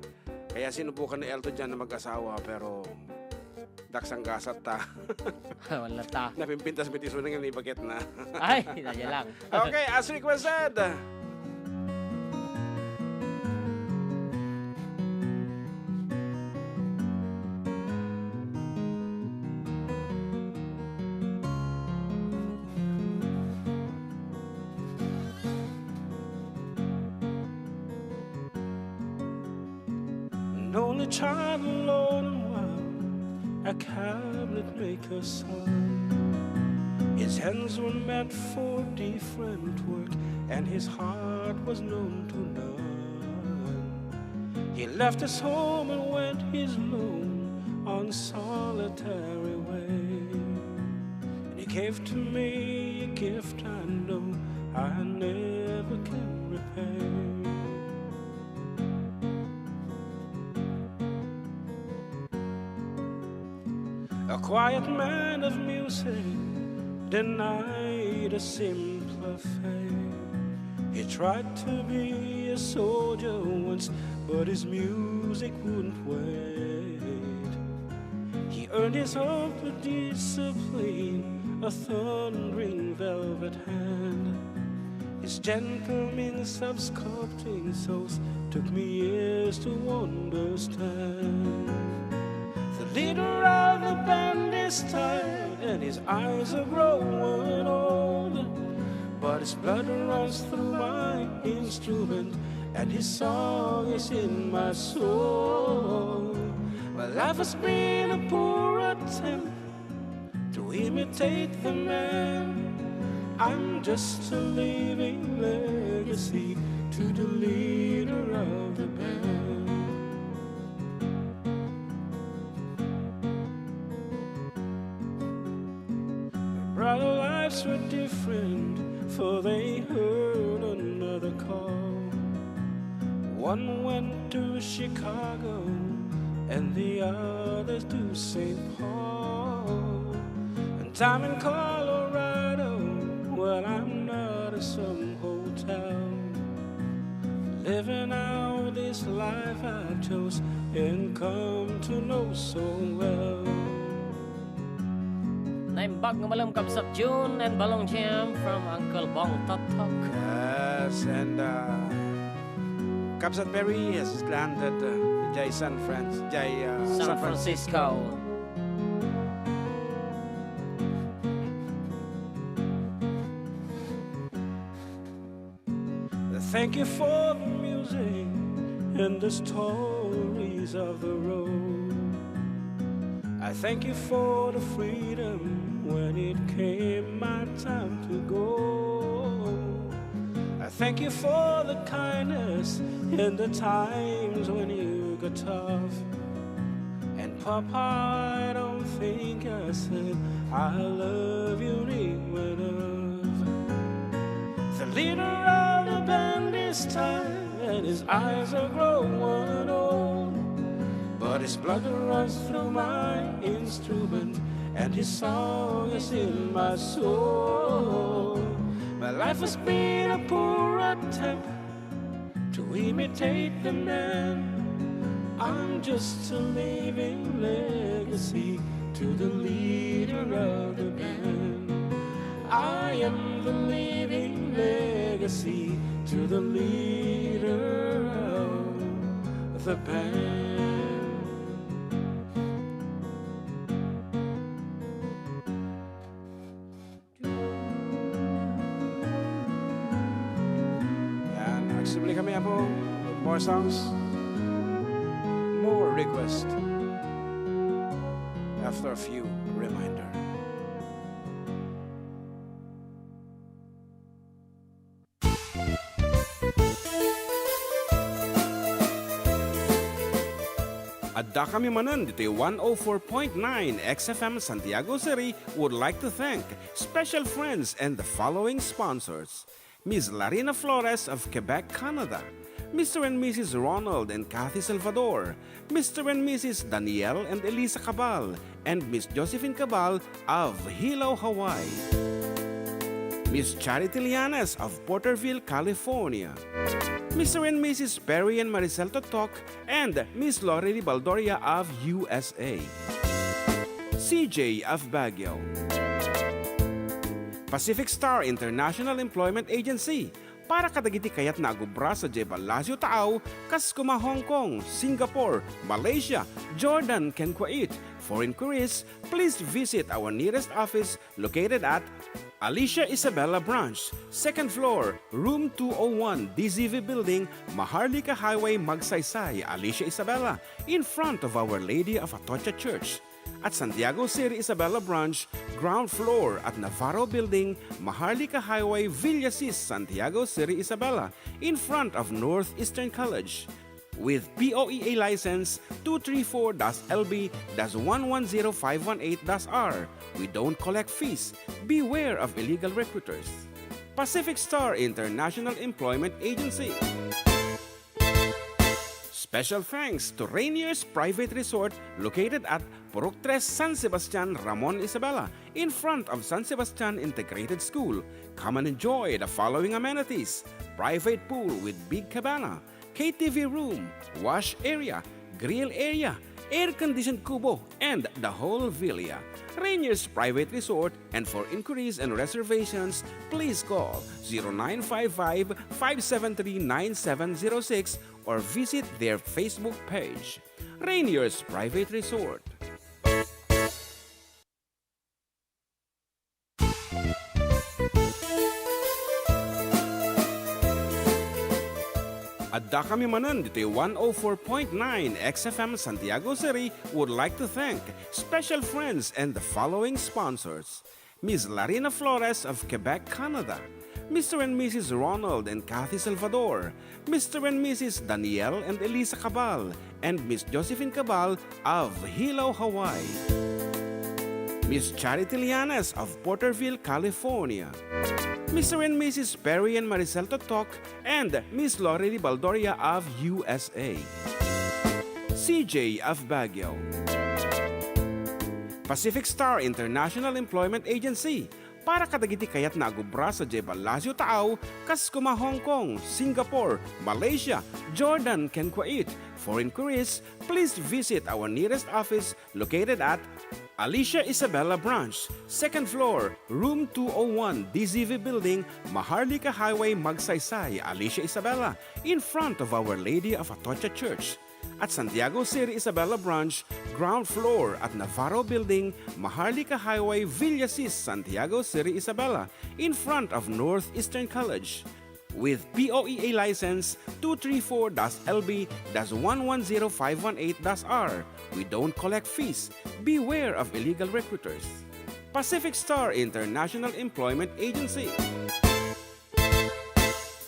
Kaya sinubukan ni Elton John na mag-asawa, pero daksang gasat ta. Wala ta. Napimpintas mi ti isu nga ni baket na. Ay, nadya lang. Okay, as requested. An only child alone in one, a cabinet maker's son. His hands were meant for different work, and his heart was known to none. He left his home and went his lone on solitary way. And he gave to me a gift I know I never can repay. A quiet man of music, denied a simpler fate. He tried to be a soldier once, but his music wouldn't wait. He earned his own through discipline, a thundering velvet hand. His gentle means of sculpting souls took me years to understand. The leader of the band is tired and his eyes are growing old. But his blood runs through my instrument and his song is in my soul. My life has been a poor attempt to imitate the man. I'm just a living legacy to the leader of the band. Brother, lives were different, for they heard another call. One went to Chicago and the others to Saint Paul. And I'm in Colorado, well, I'm not at some hotel. Living out this life I chose and come to know so well. Naimbag nga malem, Kabsat Jun and Balong Jam from Uncle Bong Totok. Yes, and, uh, Kabsat Perry has landed, uh, jay San Fran-, jay, uh, San San Francisco. Francisco. Thank you for the music and the stories of the road. I thank you for the freedom when it came my time to go. I thank you for the kindness in the times when you got tough. And Papa, I don't think I said I love you near enough. The leader of the band is tired and his eyes are growing old. But his blood runs through my instrument and his song is in my soul. My life has been a poor attempt to imitate the man. I'm just a living legacy to the leader of the band. I am the living legacy to the leader of the band. Yan, agsubli kami, Apo. More songs, more request. After a few reminder. Adda kami manen ditoy one oh four point nine X F M Santiago City would like to thank special friends and the following sponsors: Miss Larina Flores of Quebec, Canada, Mister and Missus Ronald and Kathy Salvador, Mister and Missus Daniel and Elisa Cabal, and Miss Josephine Cabal of Hilo, Hawaii. Miss Charity Lianes of Porterville, California. Mister and Missus Perry and Maricel Totok and Miss Lorely Baldoria of U S A. C J of Baguio. Pacific Star International Employment Agency, para kadagiti kayatna a agubra sadiay Palacio Taaw, kas koma Hong Kong, Singapore, Malaysia, Jordan, ken Kuwait. For inquiries, please visit our nearest office located at Alicia Isabela Branch, second floor, room two oh one, D Z V Building, Maharlika Highway, Magsaysay, Alicia Isabela, in front of Our Lady of Atocha Church. At Santiago City Isabela Branch, ground floor at Navarro Building, Maharlika Highway, Villasis, Santiago City Isabela, in front of Northeastern College. With P O E A license two three four dash L B dash one one zero five one eight dash R, we don't collect fees. Beware of illegal recruiters. Pacific Star International Employment Agency. Special thanks to Rainier's Private Resort located at Purok Tres, San Sebastian, Ramon Isabela, in front of San Sebastian Integrated School. Come and enjoy the following amenities: private pool with big cabana, K T V room, wash area, grill area, air-conditioned kubo, and the whole villa. Rainier's Private Resort, and for inquiries and reservations, please call zero nine five five, five seven three, nine seven zero six or visit their Facebook page. Rainier's Private Resort. Adda kami manen ditoy one oh four point nine X F M Santiago City would like to thank special friends and the following sponsors: Miss Larina Flores of Quebec, Canada, Mister and Missus Ronald and Kathy Salvador, Mister and Missus Daniel and Elisa Cabal, and Miss Josephine Cabal of Hilo, Hawaii. Miss Charity Lianes of Porterville, California. Mister and Missus Perry and Maricel Totok and Miss Lorely Baldoria of U S A. C J of Baguio. Pacific Star International Employment Agency, para kadagiti kayatna a agubra sadiay Palacio Taaw, kas koma Hong Kong, Singapore, Malaysia, Jordan, ken Kuwait. For inquiries, please visit our nearest office located at Alicia Isabela Branch, second floor, room two oh one, D Z V Building, Maharlika Highway, Magsaysay, Alicia Isabela, in front of Our Lady of Atocha Church. At Santiago City Isabela Branch, ground floor at Navarro Building, Maharlika Highway, Villasis, Santiago City Isabela, in front of Northeastern College. With P O E A license two three four dash L B dash one one zero five one eight dash R, we don't collect fees. Beware of illegal recruiters. Pacific Star International Employment Agency.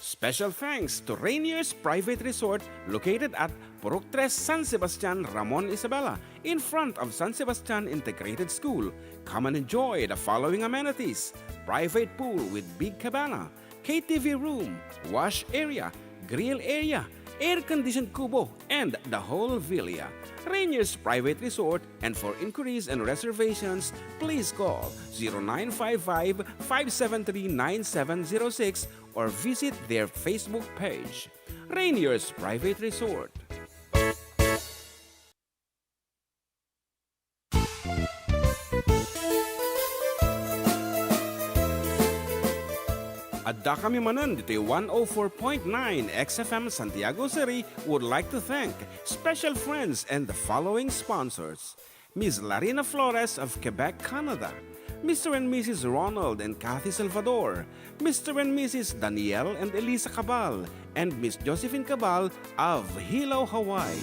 Special thanks to Rainier's Private Resort located at Purok Tres, San Sebastian, Ramon Isabela, in front of San Sebastian Integrated School. Come and enjoy the following amenities: private pool with big cabana, K T V room, wash area, grill area, air-conditioned kubo, and the whole villa. Rainier's Private Resort, and for inquiries and reservations, please call zero nine five five, five seven three, nine seven zero six or visit their Facebook page. Rainier's Private Resort. Adda kami manen ditoy one oh four point nine X F M Santiago City would like to thank special friends and the following sponsors: Miss Larina Flores of Quebec, Canada, Mister and Missus Ronald and Kathy Salvador, Mister and Missus Daniel and Elisa Cabal, and Miss Josephine Cabal of Hilo, Hawaii.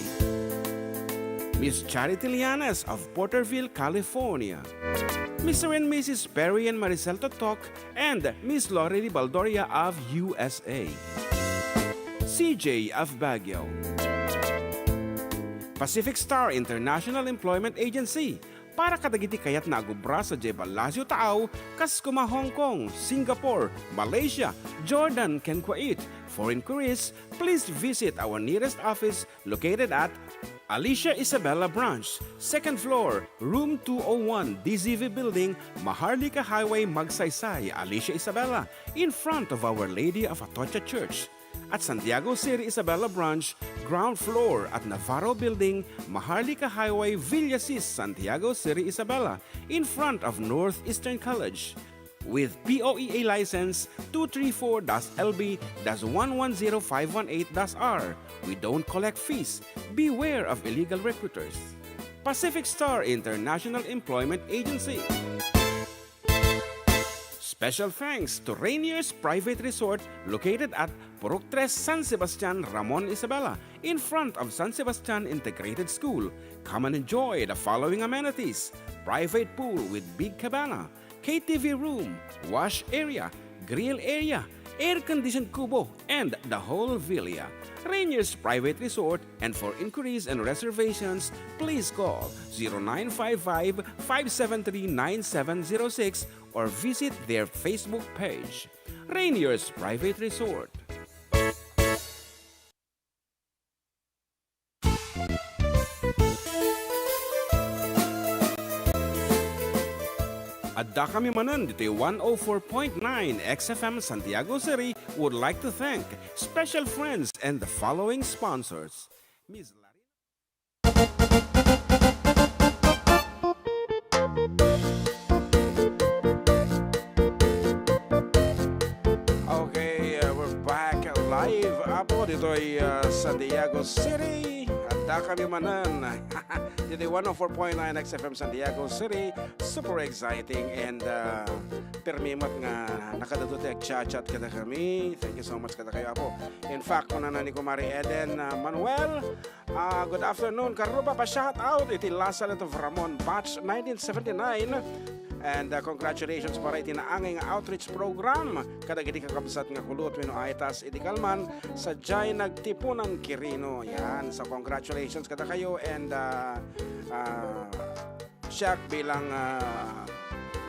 Miss Charity Lianes of Porterville, California. Mister and Missus Perry and Maricel Totok and Miss Lorely Baldoria of U S A. C J of Baguio. Pacific Star International Employment Agency, Para kadagiti kayatna a gubra sadiay Palacio Taaw, kas kuma Hong Kong, Singapore, Malaysia, Jordan, ken Kuwait. For inquiries, please visit our nearest office located at Alicia Isabela Branch, second floor, room two oh one, D Z V Building, Maharlika Highway, Magsaysay, Alicia Isabela, in front of Our Lady of Atocha Church. At Santiago City Isabela Branch, ground floor at Navarro Building, Maharlika Highway, Villasis, Santiago City Isabela, in front of Northeastern College. With P O E A license two three four dash L B dash one one zero five one eight dash R, we don't collect fees. Beware of illegal recruiters. Pacific Star International Employment Agency. Special thanks to Rainier's Private Resort located at Purok Tres, San Sebastian, Ramon Isabela, in front of San Sebastian Integrated School. Come and enjoy the following amenities: private pool with big cabana, K T V room, wash area, grill area, air-conditioned kubo, and the whole villa. Rainier's Private Resort, and for inquiries and reservations, please call zero nine five five, five seven three, nine seven zero six or visit their Facebook page. Rainier's Private Resort. Addakami manen ditoy one oh four point nine X F M Santiago City would like to thank special friends and the following sponsors. Miss Larina. Okay, uh, we're back live, Apo, ditoy, uh, Santiago City. Addakami manen ditoy one oh four point nine X F M Santiago City. Super exciting and, uh, permi met nga nakadto ti agchat-chat kadakami. Thank you so much kadakayo, Apo. In fact, kunana ni Kumari Eden, uh, Manuel, Ah, good afternoon, Karuba. Pa-shout out iti La Saleta of Ramon, batch nineteen seventy-nine. And, ah, congratulations para iti naangay nga outreach program kadagiti kakabsat nga kulot wenno aytas iti kalman, sadiay Nagtipunan, Quirino. Yan. So, congratulations kadakayo and, ah, ah, siak bilang, ah,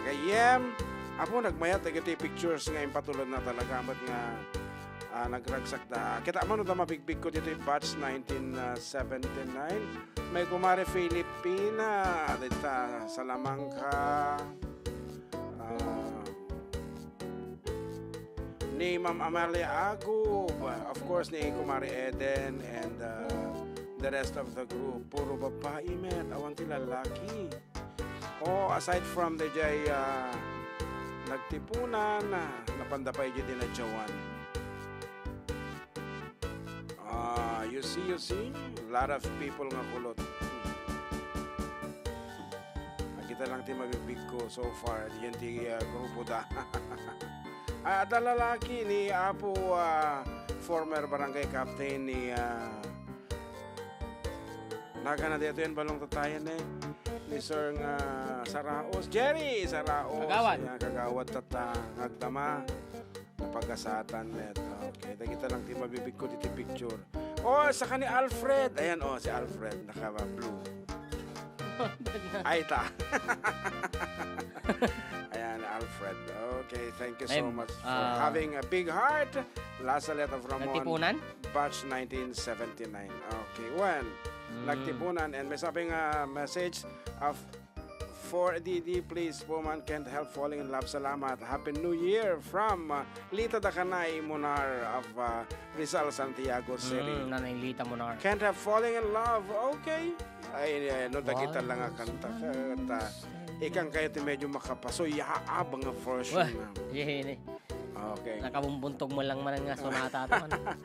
gayyem, Apo, nagmayat dagiti pictures nga impatulodna talaga met nga Ah, nagragsakda. Kita man no ta mabigbigko ditoy batch nineteen seventy-nine. May kumare Filipina, dita Salamanca. Ah, ni Ma'am Amalia Agob, of course, ni Kumare Eden, and, ah, the rest of the group. Puro babae, met. Awan ti lalaki. Oh, aside from the jay, ah, Nagtipunan, ah, napanda pay jay dinadyawan. Ah, you see, you see, lot of people nga kulot. Hmm. Kita lang ti mabigbigko so far, diyan ti, ah, grupo da. Ah, adda lalaki ni Apo, ah, former barangay captain ni, ah, Nagana daytoy a balong tatayen, eh, ni Sir nga Saraos, Jerry Saraos. Kagawad. Ayan, kagawad tata, nga agdama. Napagasatan met. Okay, dagita lang ti mabibigko diti picture. Oh, saka ni Alfred. Ayan, oh, si Alfred, naka-blue. Ay, ta. Ayan, Alfred. Okay, thank you so much for, ah, having a big heart. La Saleta of Ramon. Nagtipunan? Batch nineteen seventy-nine. Okay, when? Mm. Nagtipunan, and may sabi nga message of, "For D D, please, woman can't help falling in love." Salamat. Happy New Year from, uh, Lita Dakanay Munar of, uh, Rizal, Santiago City. Mm, Nanay Lita Munar. Can't help falling in love. Okay. Ay, eh, no, dagita lang nga kanta, kanta. Ikang kayo ti medyo makapasuyaab nga version. Wah, na. Yehene. Okay. Nakabumbuntog mo lang man nga sonata to, ano?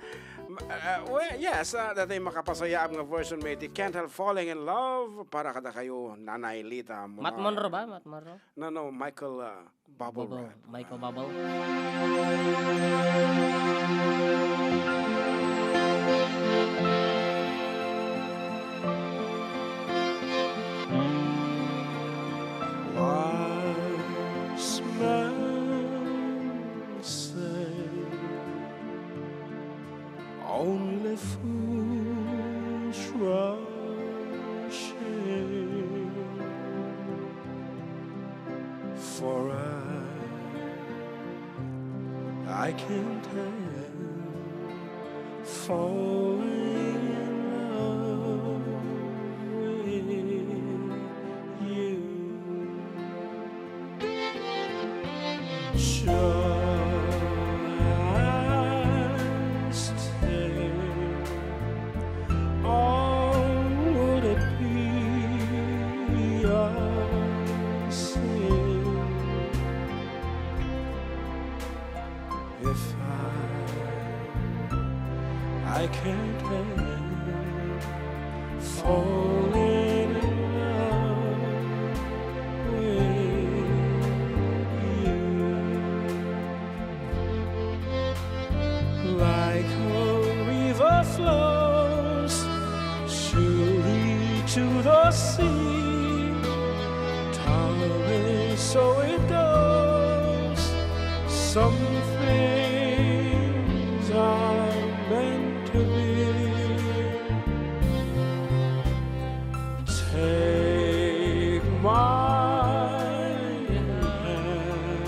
Ma-, uh, well, yes, uh, dati makapasuyaab nga version may ti Can't Help Falling in Love para kada kayo, Nanay Lita Munar. Matt Monro ba? Matt Monro? No, no, Michael, uh, Bubble Bubble, Wrap. Michael Bubble. Wise men say only fools rush in. Can't help falling in love with you. Just say, oh, would it be a sin if I, I can't help falling in love with you? Like a river flows surely to the sea, darling, so it goes. Some things are meant to be. Take my hand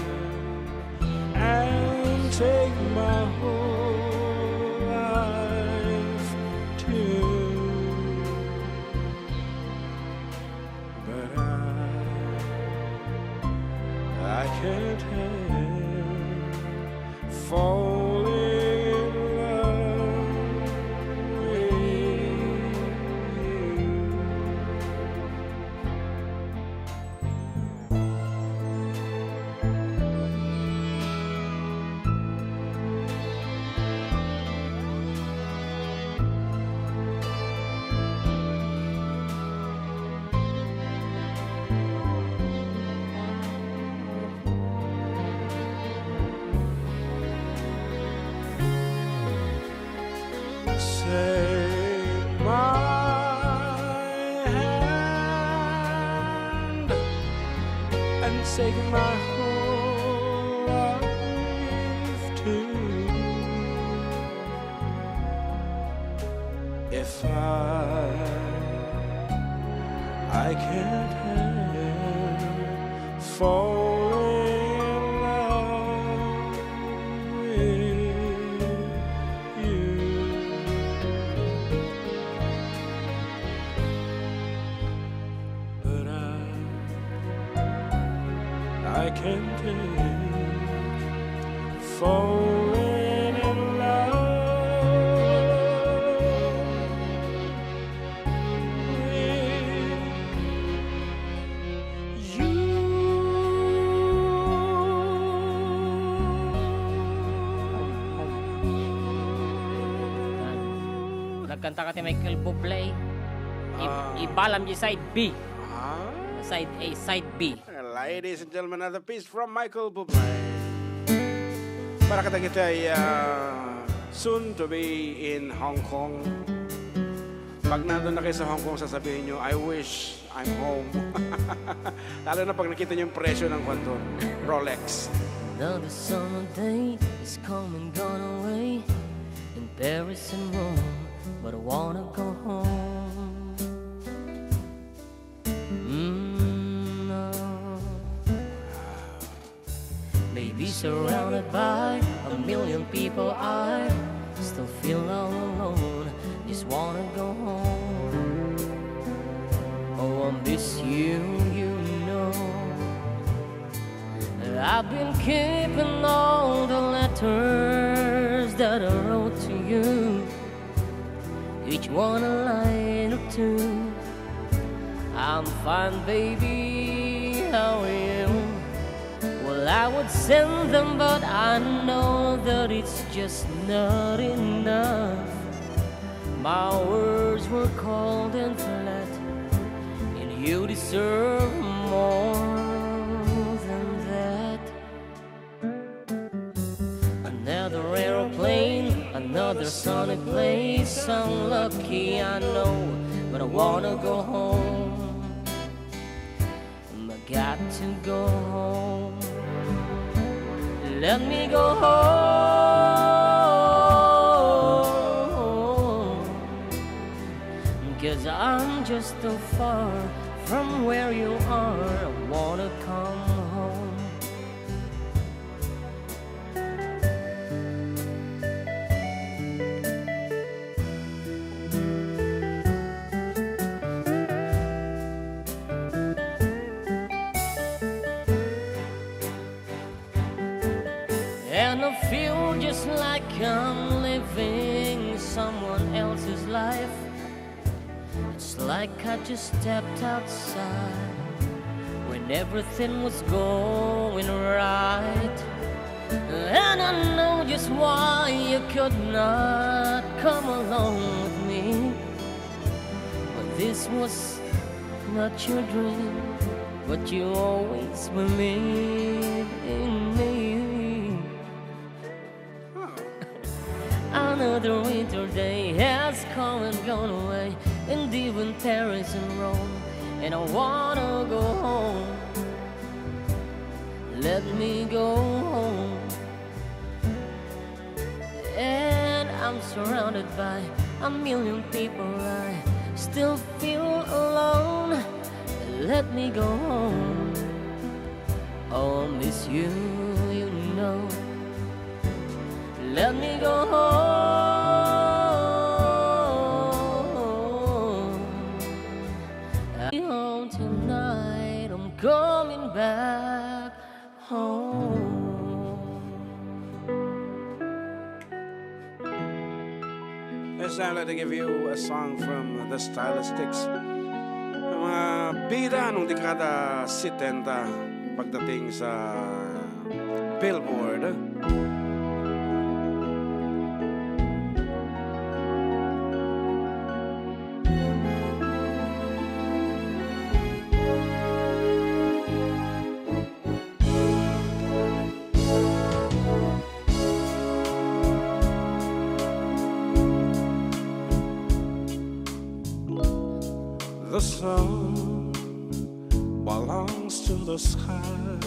and take my whole life too. But I, I can't help falling in love with you. Take my hand and take my whole life too. If I, I can't help falling in love with you. But I, I can't help falling in love with you. Nagkanta ka ti Michael Bublé. I-, Ah. Ibalam di side B. Ah. Side A, side B. Ladies and gentlemen, another piece from Michael Bublé. Para kadagiti ay, ah, soon to be in Hong Kong. Pag nandun na kayo sa Hong Kong, sasabihin nyo, "I wish I'm home." Lalo na pag nakita nyo yung presyo ng kwanto, Rolex. Another summer day is come and gone away in Paris and Rome, but I wanna go home. Mm, no. Maybe surrounded by a million people, I still feel all alone. Just wanna go home. Oh, I miss you, you know. I've been keeping all the letters that I wrote to you, each one a line or two. I'm fine, baby, how are you? Well, I would send them, but I know that it's just not enough. My words were cold and flat, and you deserve more than that. Another aeroplane, another sunny place. I'm lucky, I know, but I wanna go home. I got to go home. Let me go home. 'Cause I'm just too far from where you are. I wanna come home. And I feel just like I'm living someone else's life. It's like I just stepped outside when everything was going right. And I know just why you could not come along with me. But this was not your dream, but you always believe in me. Another winter day has come and gone away, and even Paris and Rome, and I wanna go home. Let me go home. And I'm surrounded by a million people. I still feel alone. Let me go home. Oh, I miss you, you know. Let me go home. I'll be home tonight. I'm coming back home. Next time, let me give you a song from the Stylistics. Mga bida nung dekada setenta pagdating sa Billboard. The sun belongs to the sky.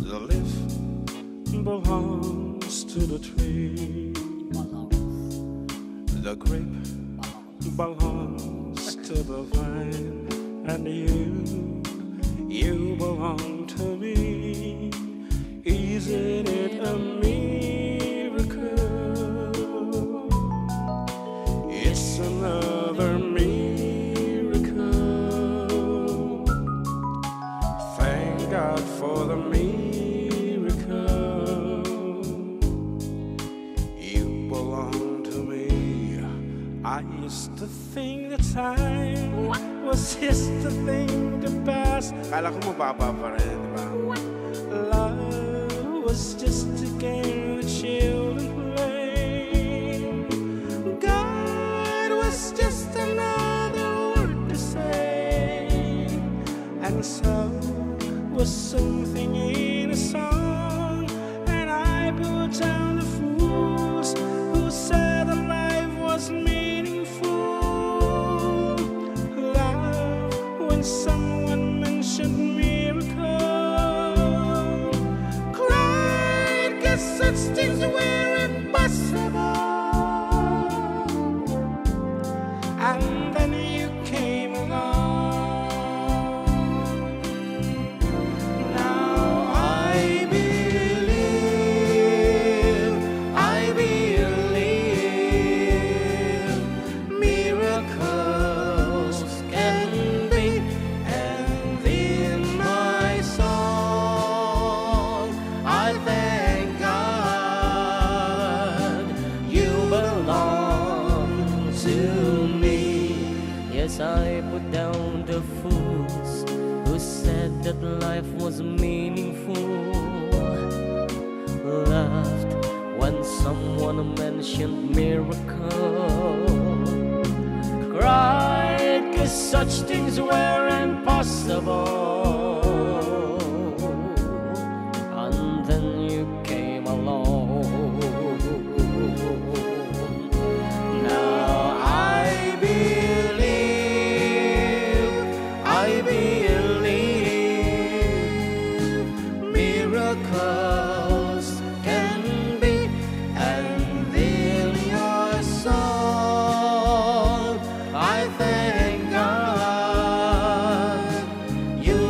The leaf belongs to the tree. The grape belongs to the vine. And you, you belong to me. Isn't it a miracle? It's another miracle. Thank God for the miracle. You belong to me. I used to think the time was just a thing to pass. Kala ko mababa pa rin, di ba? Love was just a game the children play. God was just another word to say. And so was something in a song. And I put down the fools who said that life was meaningful. Laugh when someone mentioned miracle. Cried 'cause such things were impossible. And then you came along. Now I believe, I believe miracles can be, and in my song I thank God you belong to me. Yes, I put down the fools who said that life was meaningful. Laughed when someone mentioned miracle. Cried 'cause such things were impossible. And then you came along. Now I believe, I believe miracles can be, and in your song I thank God you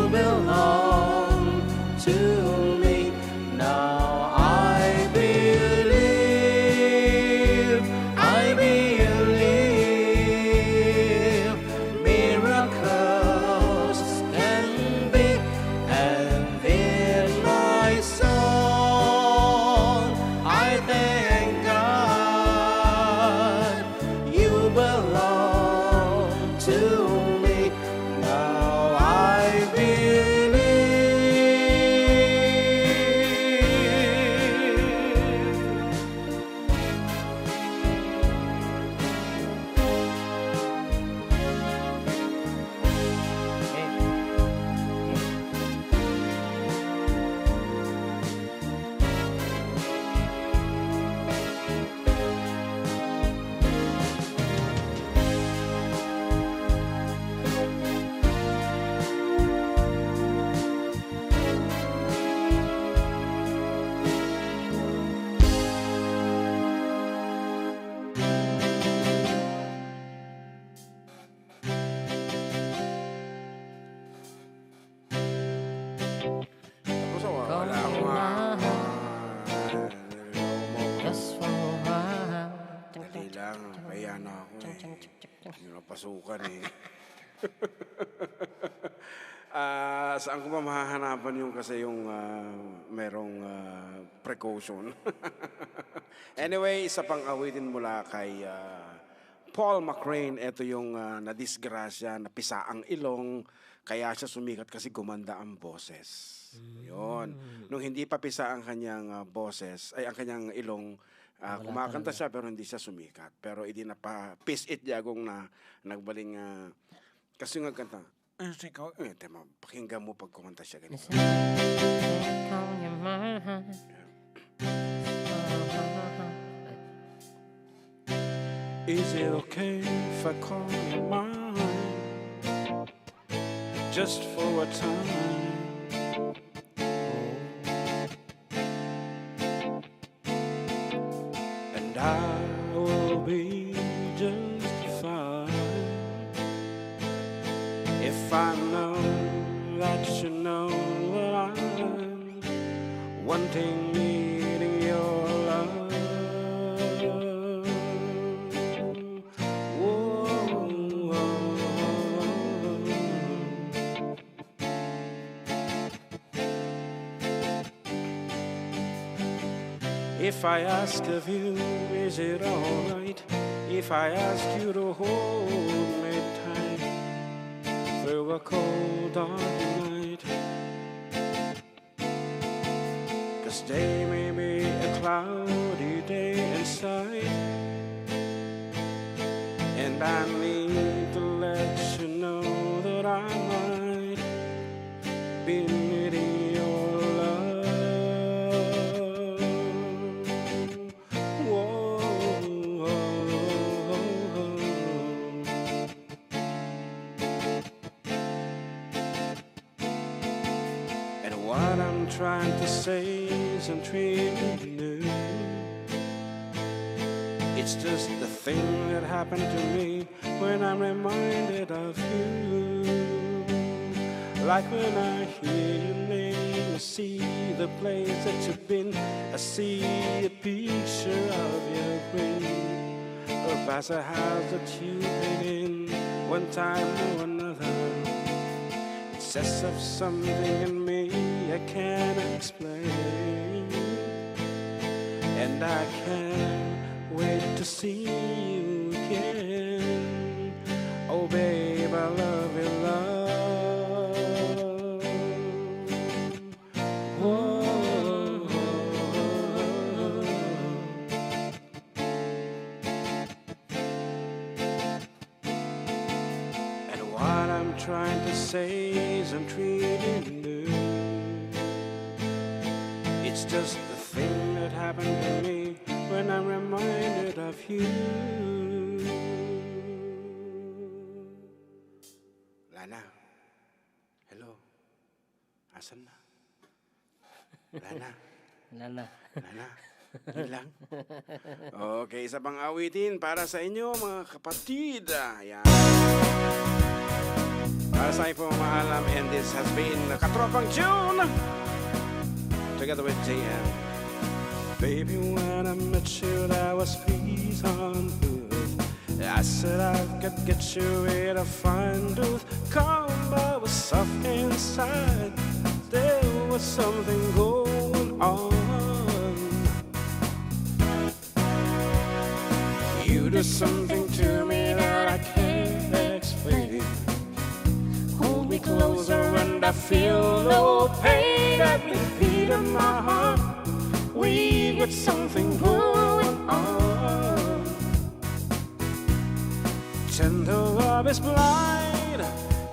Kaya na ako eh. Hindi napasukan eh. Ah, saan ko ba mahahanapan yung kasi yung, ah, merong, ah, precaution? Anyway, isa pang awitin mula kay, ah, Paul McCrane. Ito yung, ah, nadisgrasya, napisaang ilong, kaya siya sumikat kasi gumanda ang boses. Yun. Nung hindi pa pisa ang kanyang, ah, boses, ay, ang kanyang ilong, ah, Wala kumakanta talaga. Siya pero hindi siya sumikat. Pero idi na pa, pis it jagong na, nagbaling, ah, kasi nga kanta, eh, sikaw, eh, tema, pakinggan mo pag kumanta siya ganito. Listen, come your mind. Is it okay if I call you mine? Just for a time. And I will be just fine if I know that you know that I'm wanting, needing your love. Whoa. If I ask of you, is it alright if I ask you to hold me tight through a cold dark night? 'Cause day may be a cloudy day inside, and I need to let you know that I might be needing your love. Whoa. And what I'm trying to say isn't really new. It's just the thing that happened to me when I'm reminded of you. Like when I hear your name, I see the place that you've been, I see a picture of your grin. Or past a house that you've been in one time or another. It says of something in me I can't explain. And I can't wait to see you again. Oh, babe, I love you, love. Whoa. And what I'm trying to say isn't really new. It's just the thing that happened to me when I'm reminded of you. Wala na. Hello. Asan na? Wala na. Wala na. Wala na. Yun lang. Okay, isa pang awitin para sa inyo, mga kapatid. Ah, ayan. Para sa inyo po, mga alam, and this has been Katropang June together with J M. Baby, when I met you, there was peace on earth. I said I could get you in a fine tooth comb, but was soft inside. There was something going on. You do something to me that I can't explain. Hold me closer and I feel no pain. Every beat of my heart, we got something going on. Tender love is blind,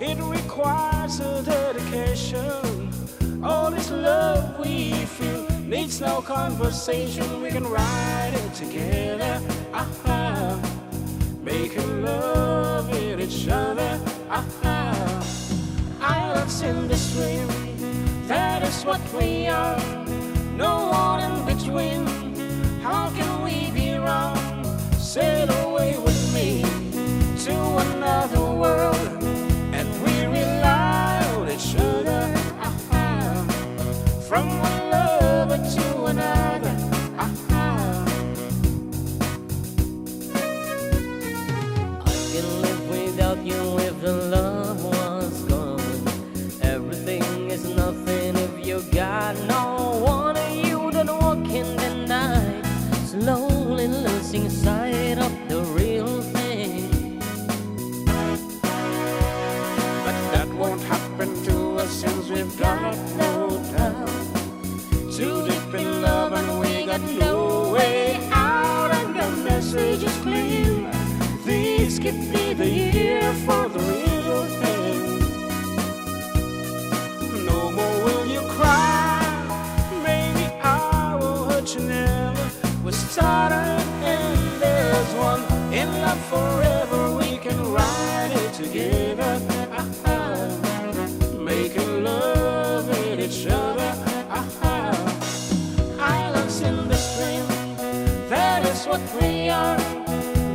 it requires a dedication. All this love we feel needs no conversation. We can ride it together. Aha. Making love with each other. Aha. I love in this dream. That is what we are. No one in between. How can we be wrong? Sail away with me to another world, and we rely on each other. Aha. From one lover to another. Aha. This could be the year for the real thing. No more will you cry. Maybe I will hurt you never. We started and there's one in love forever. We can ride it together. Aha. Making love with each other. Aha. Islands in the stream. That is what we are.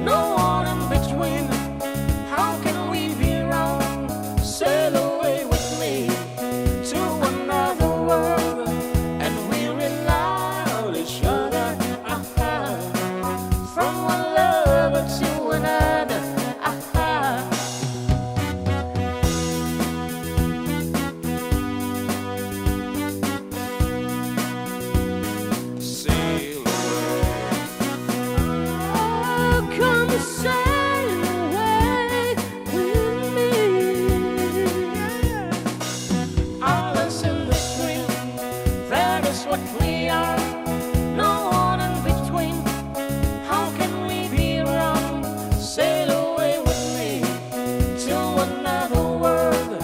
No one in between. How can we be wrong? Sail away with me to another world, and we rely on each other. Aha. From one lover to another. Aha. Sail away. Oh, come sail away with me. Islands in the stream, that is what we are. No one in between. How can we be wrong? Sail away with me to another world,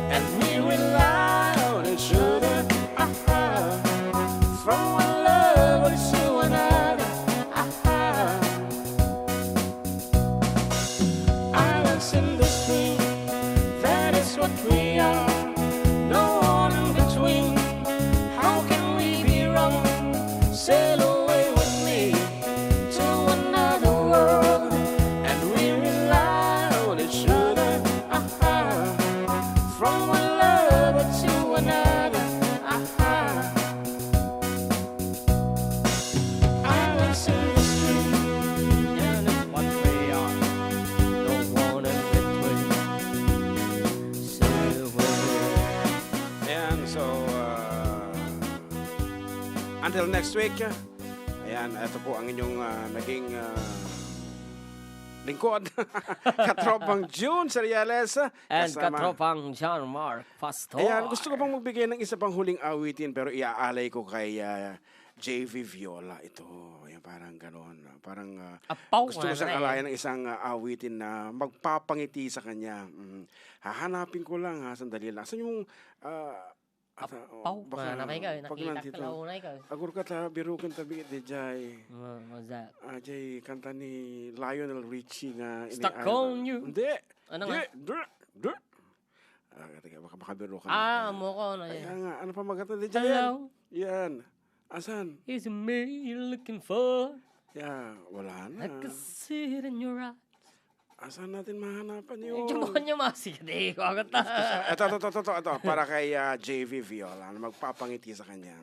and we rely on each other. Aha. From one lover to another. Aha. Islands in the stream, that is what we are. No one in between. How can we be wrong? Sail away with me to another world, and we rely on each other. Aha. From one lover to another. Aha. Islands in the stream. Yan ang one way, ah. No one in between. Sail away. Ayan, so, ah, until next week. Ayan, ito po ang inyong, ah, naging, ah, lingkod. Katropang June Seriales, And kasama katropang John Mark Pastor. Ayan, gusto ko pang magbigay ng isa pang huling awitin, pero iaalay ko kay, ah, J V Viola ito. Ayan, parang ganon. Parang, ah, Apaw, gusto ko siyang alayan ng isang, ah, awitin na magpapangiti sa kanya. Mm. Hahanapin ko lang, ha, sandali lang. Saan yung, ah, Ata, oh, Apaw, baka manamay ka, eh, pag nakita nandito, ka, launay ka, eh. Agurka ta, biruken ta, bi-, di jay. Ma-, maza. Ah, jay, kanta ni Lionel Richie nga ini-, Stuck on you. Hindi. Ano nga? Di, di, di. Ah, teka, baka, baka biruken Ah, na. Amo ko, ano, Kaya yan? Nga, ano pa maganda di jay? Hello? Yan. Asan? Is it me you're looking for? Yeah, wala na. I can see it in your eyes. Asan natin mahanapan yun? Medyo mukha niya masikat eh. Ito, ito, ito, ito, ito. Para kay, ah, J V Viola na magpapangiti sa kanya.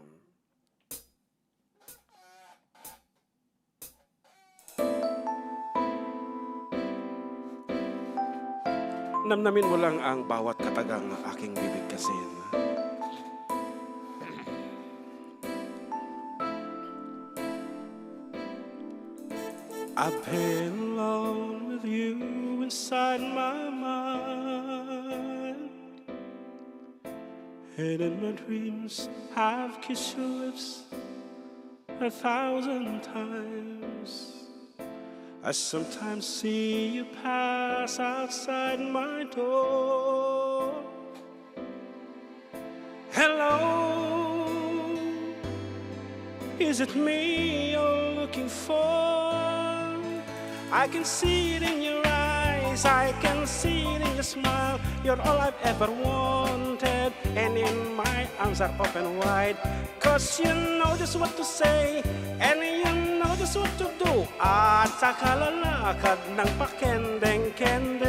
Namnamin mo lang ang bawat katagang aking bibigkasin. I've been alone with you inside my mind. And in my dreams, I've kissed your lips a thousand times. I sometimes see you pass outside my door. Hello, is it me you're looking for? I can see it in your eyes, I can see it in your smile. You're all I've ever wanted, and in my arms are open wide. 'Cause you know just what to say, and you know just what to do. At sa kalalakad ng pakendeng-kende,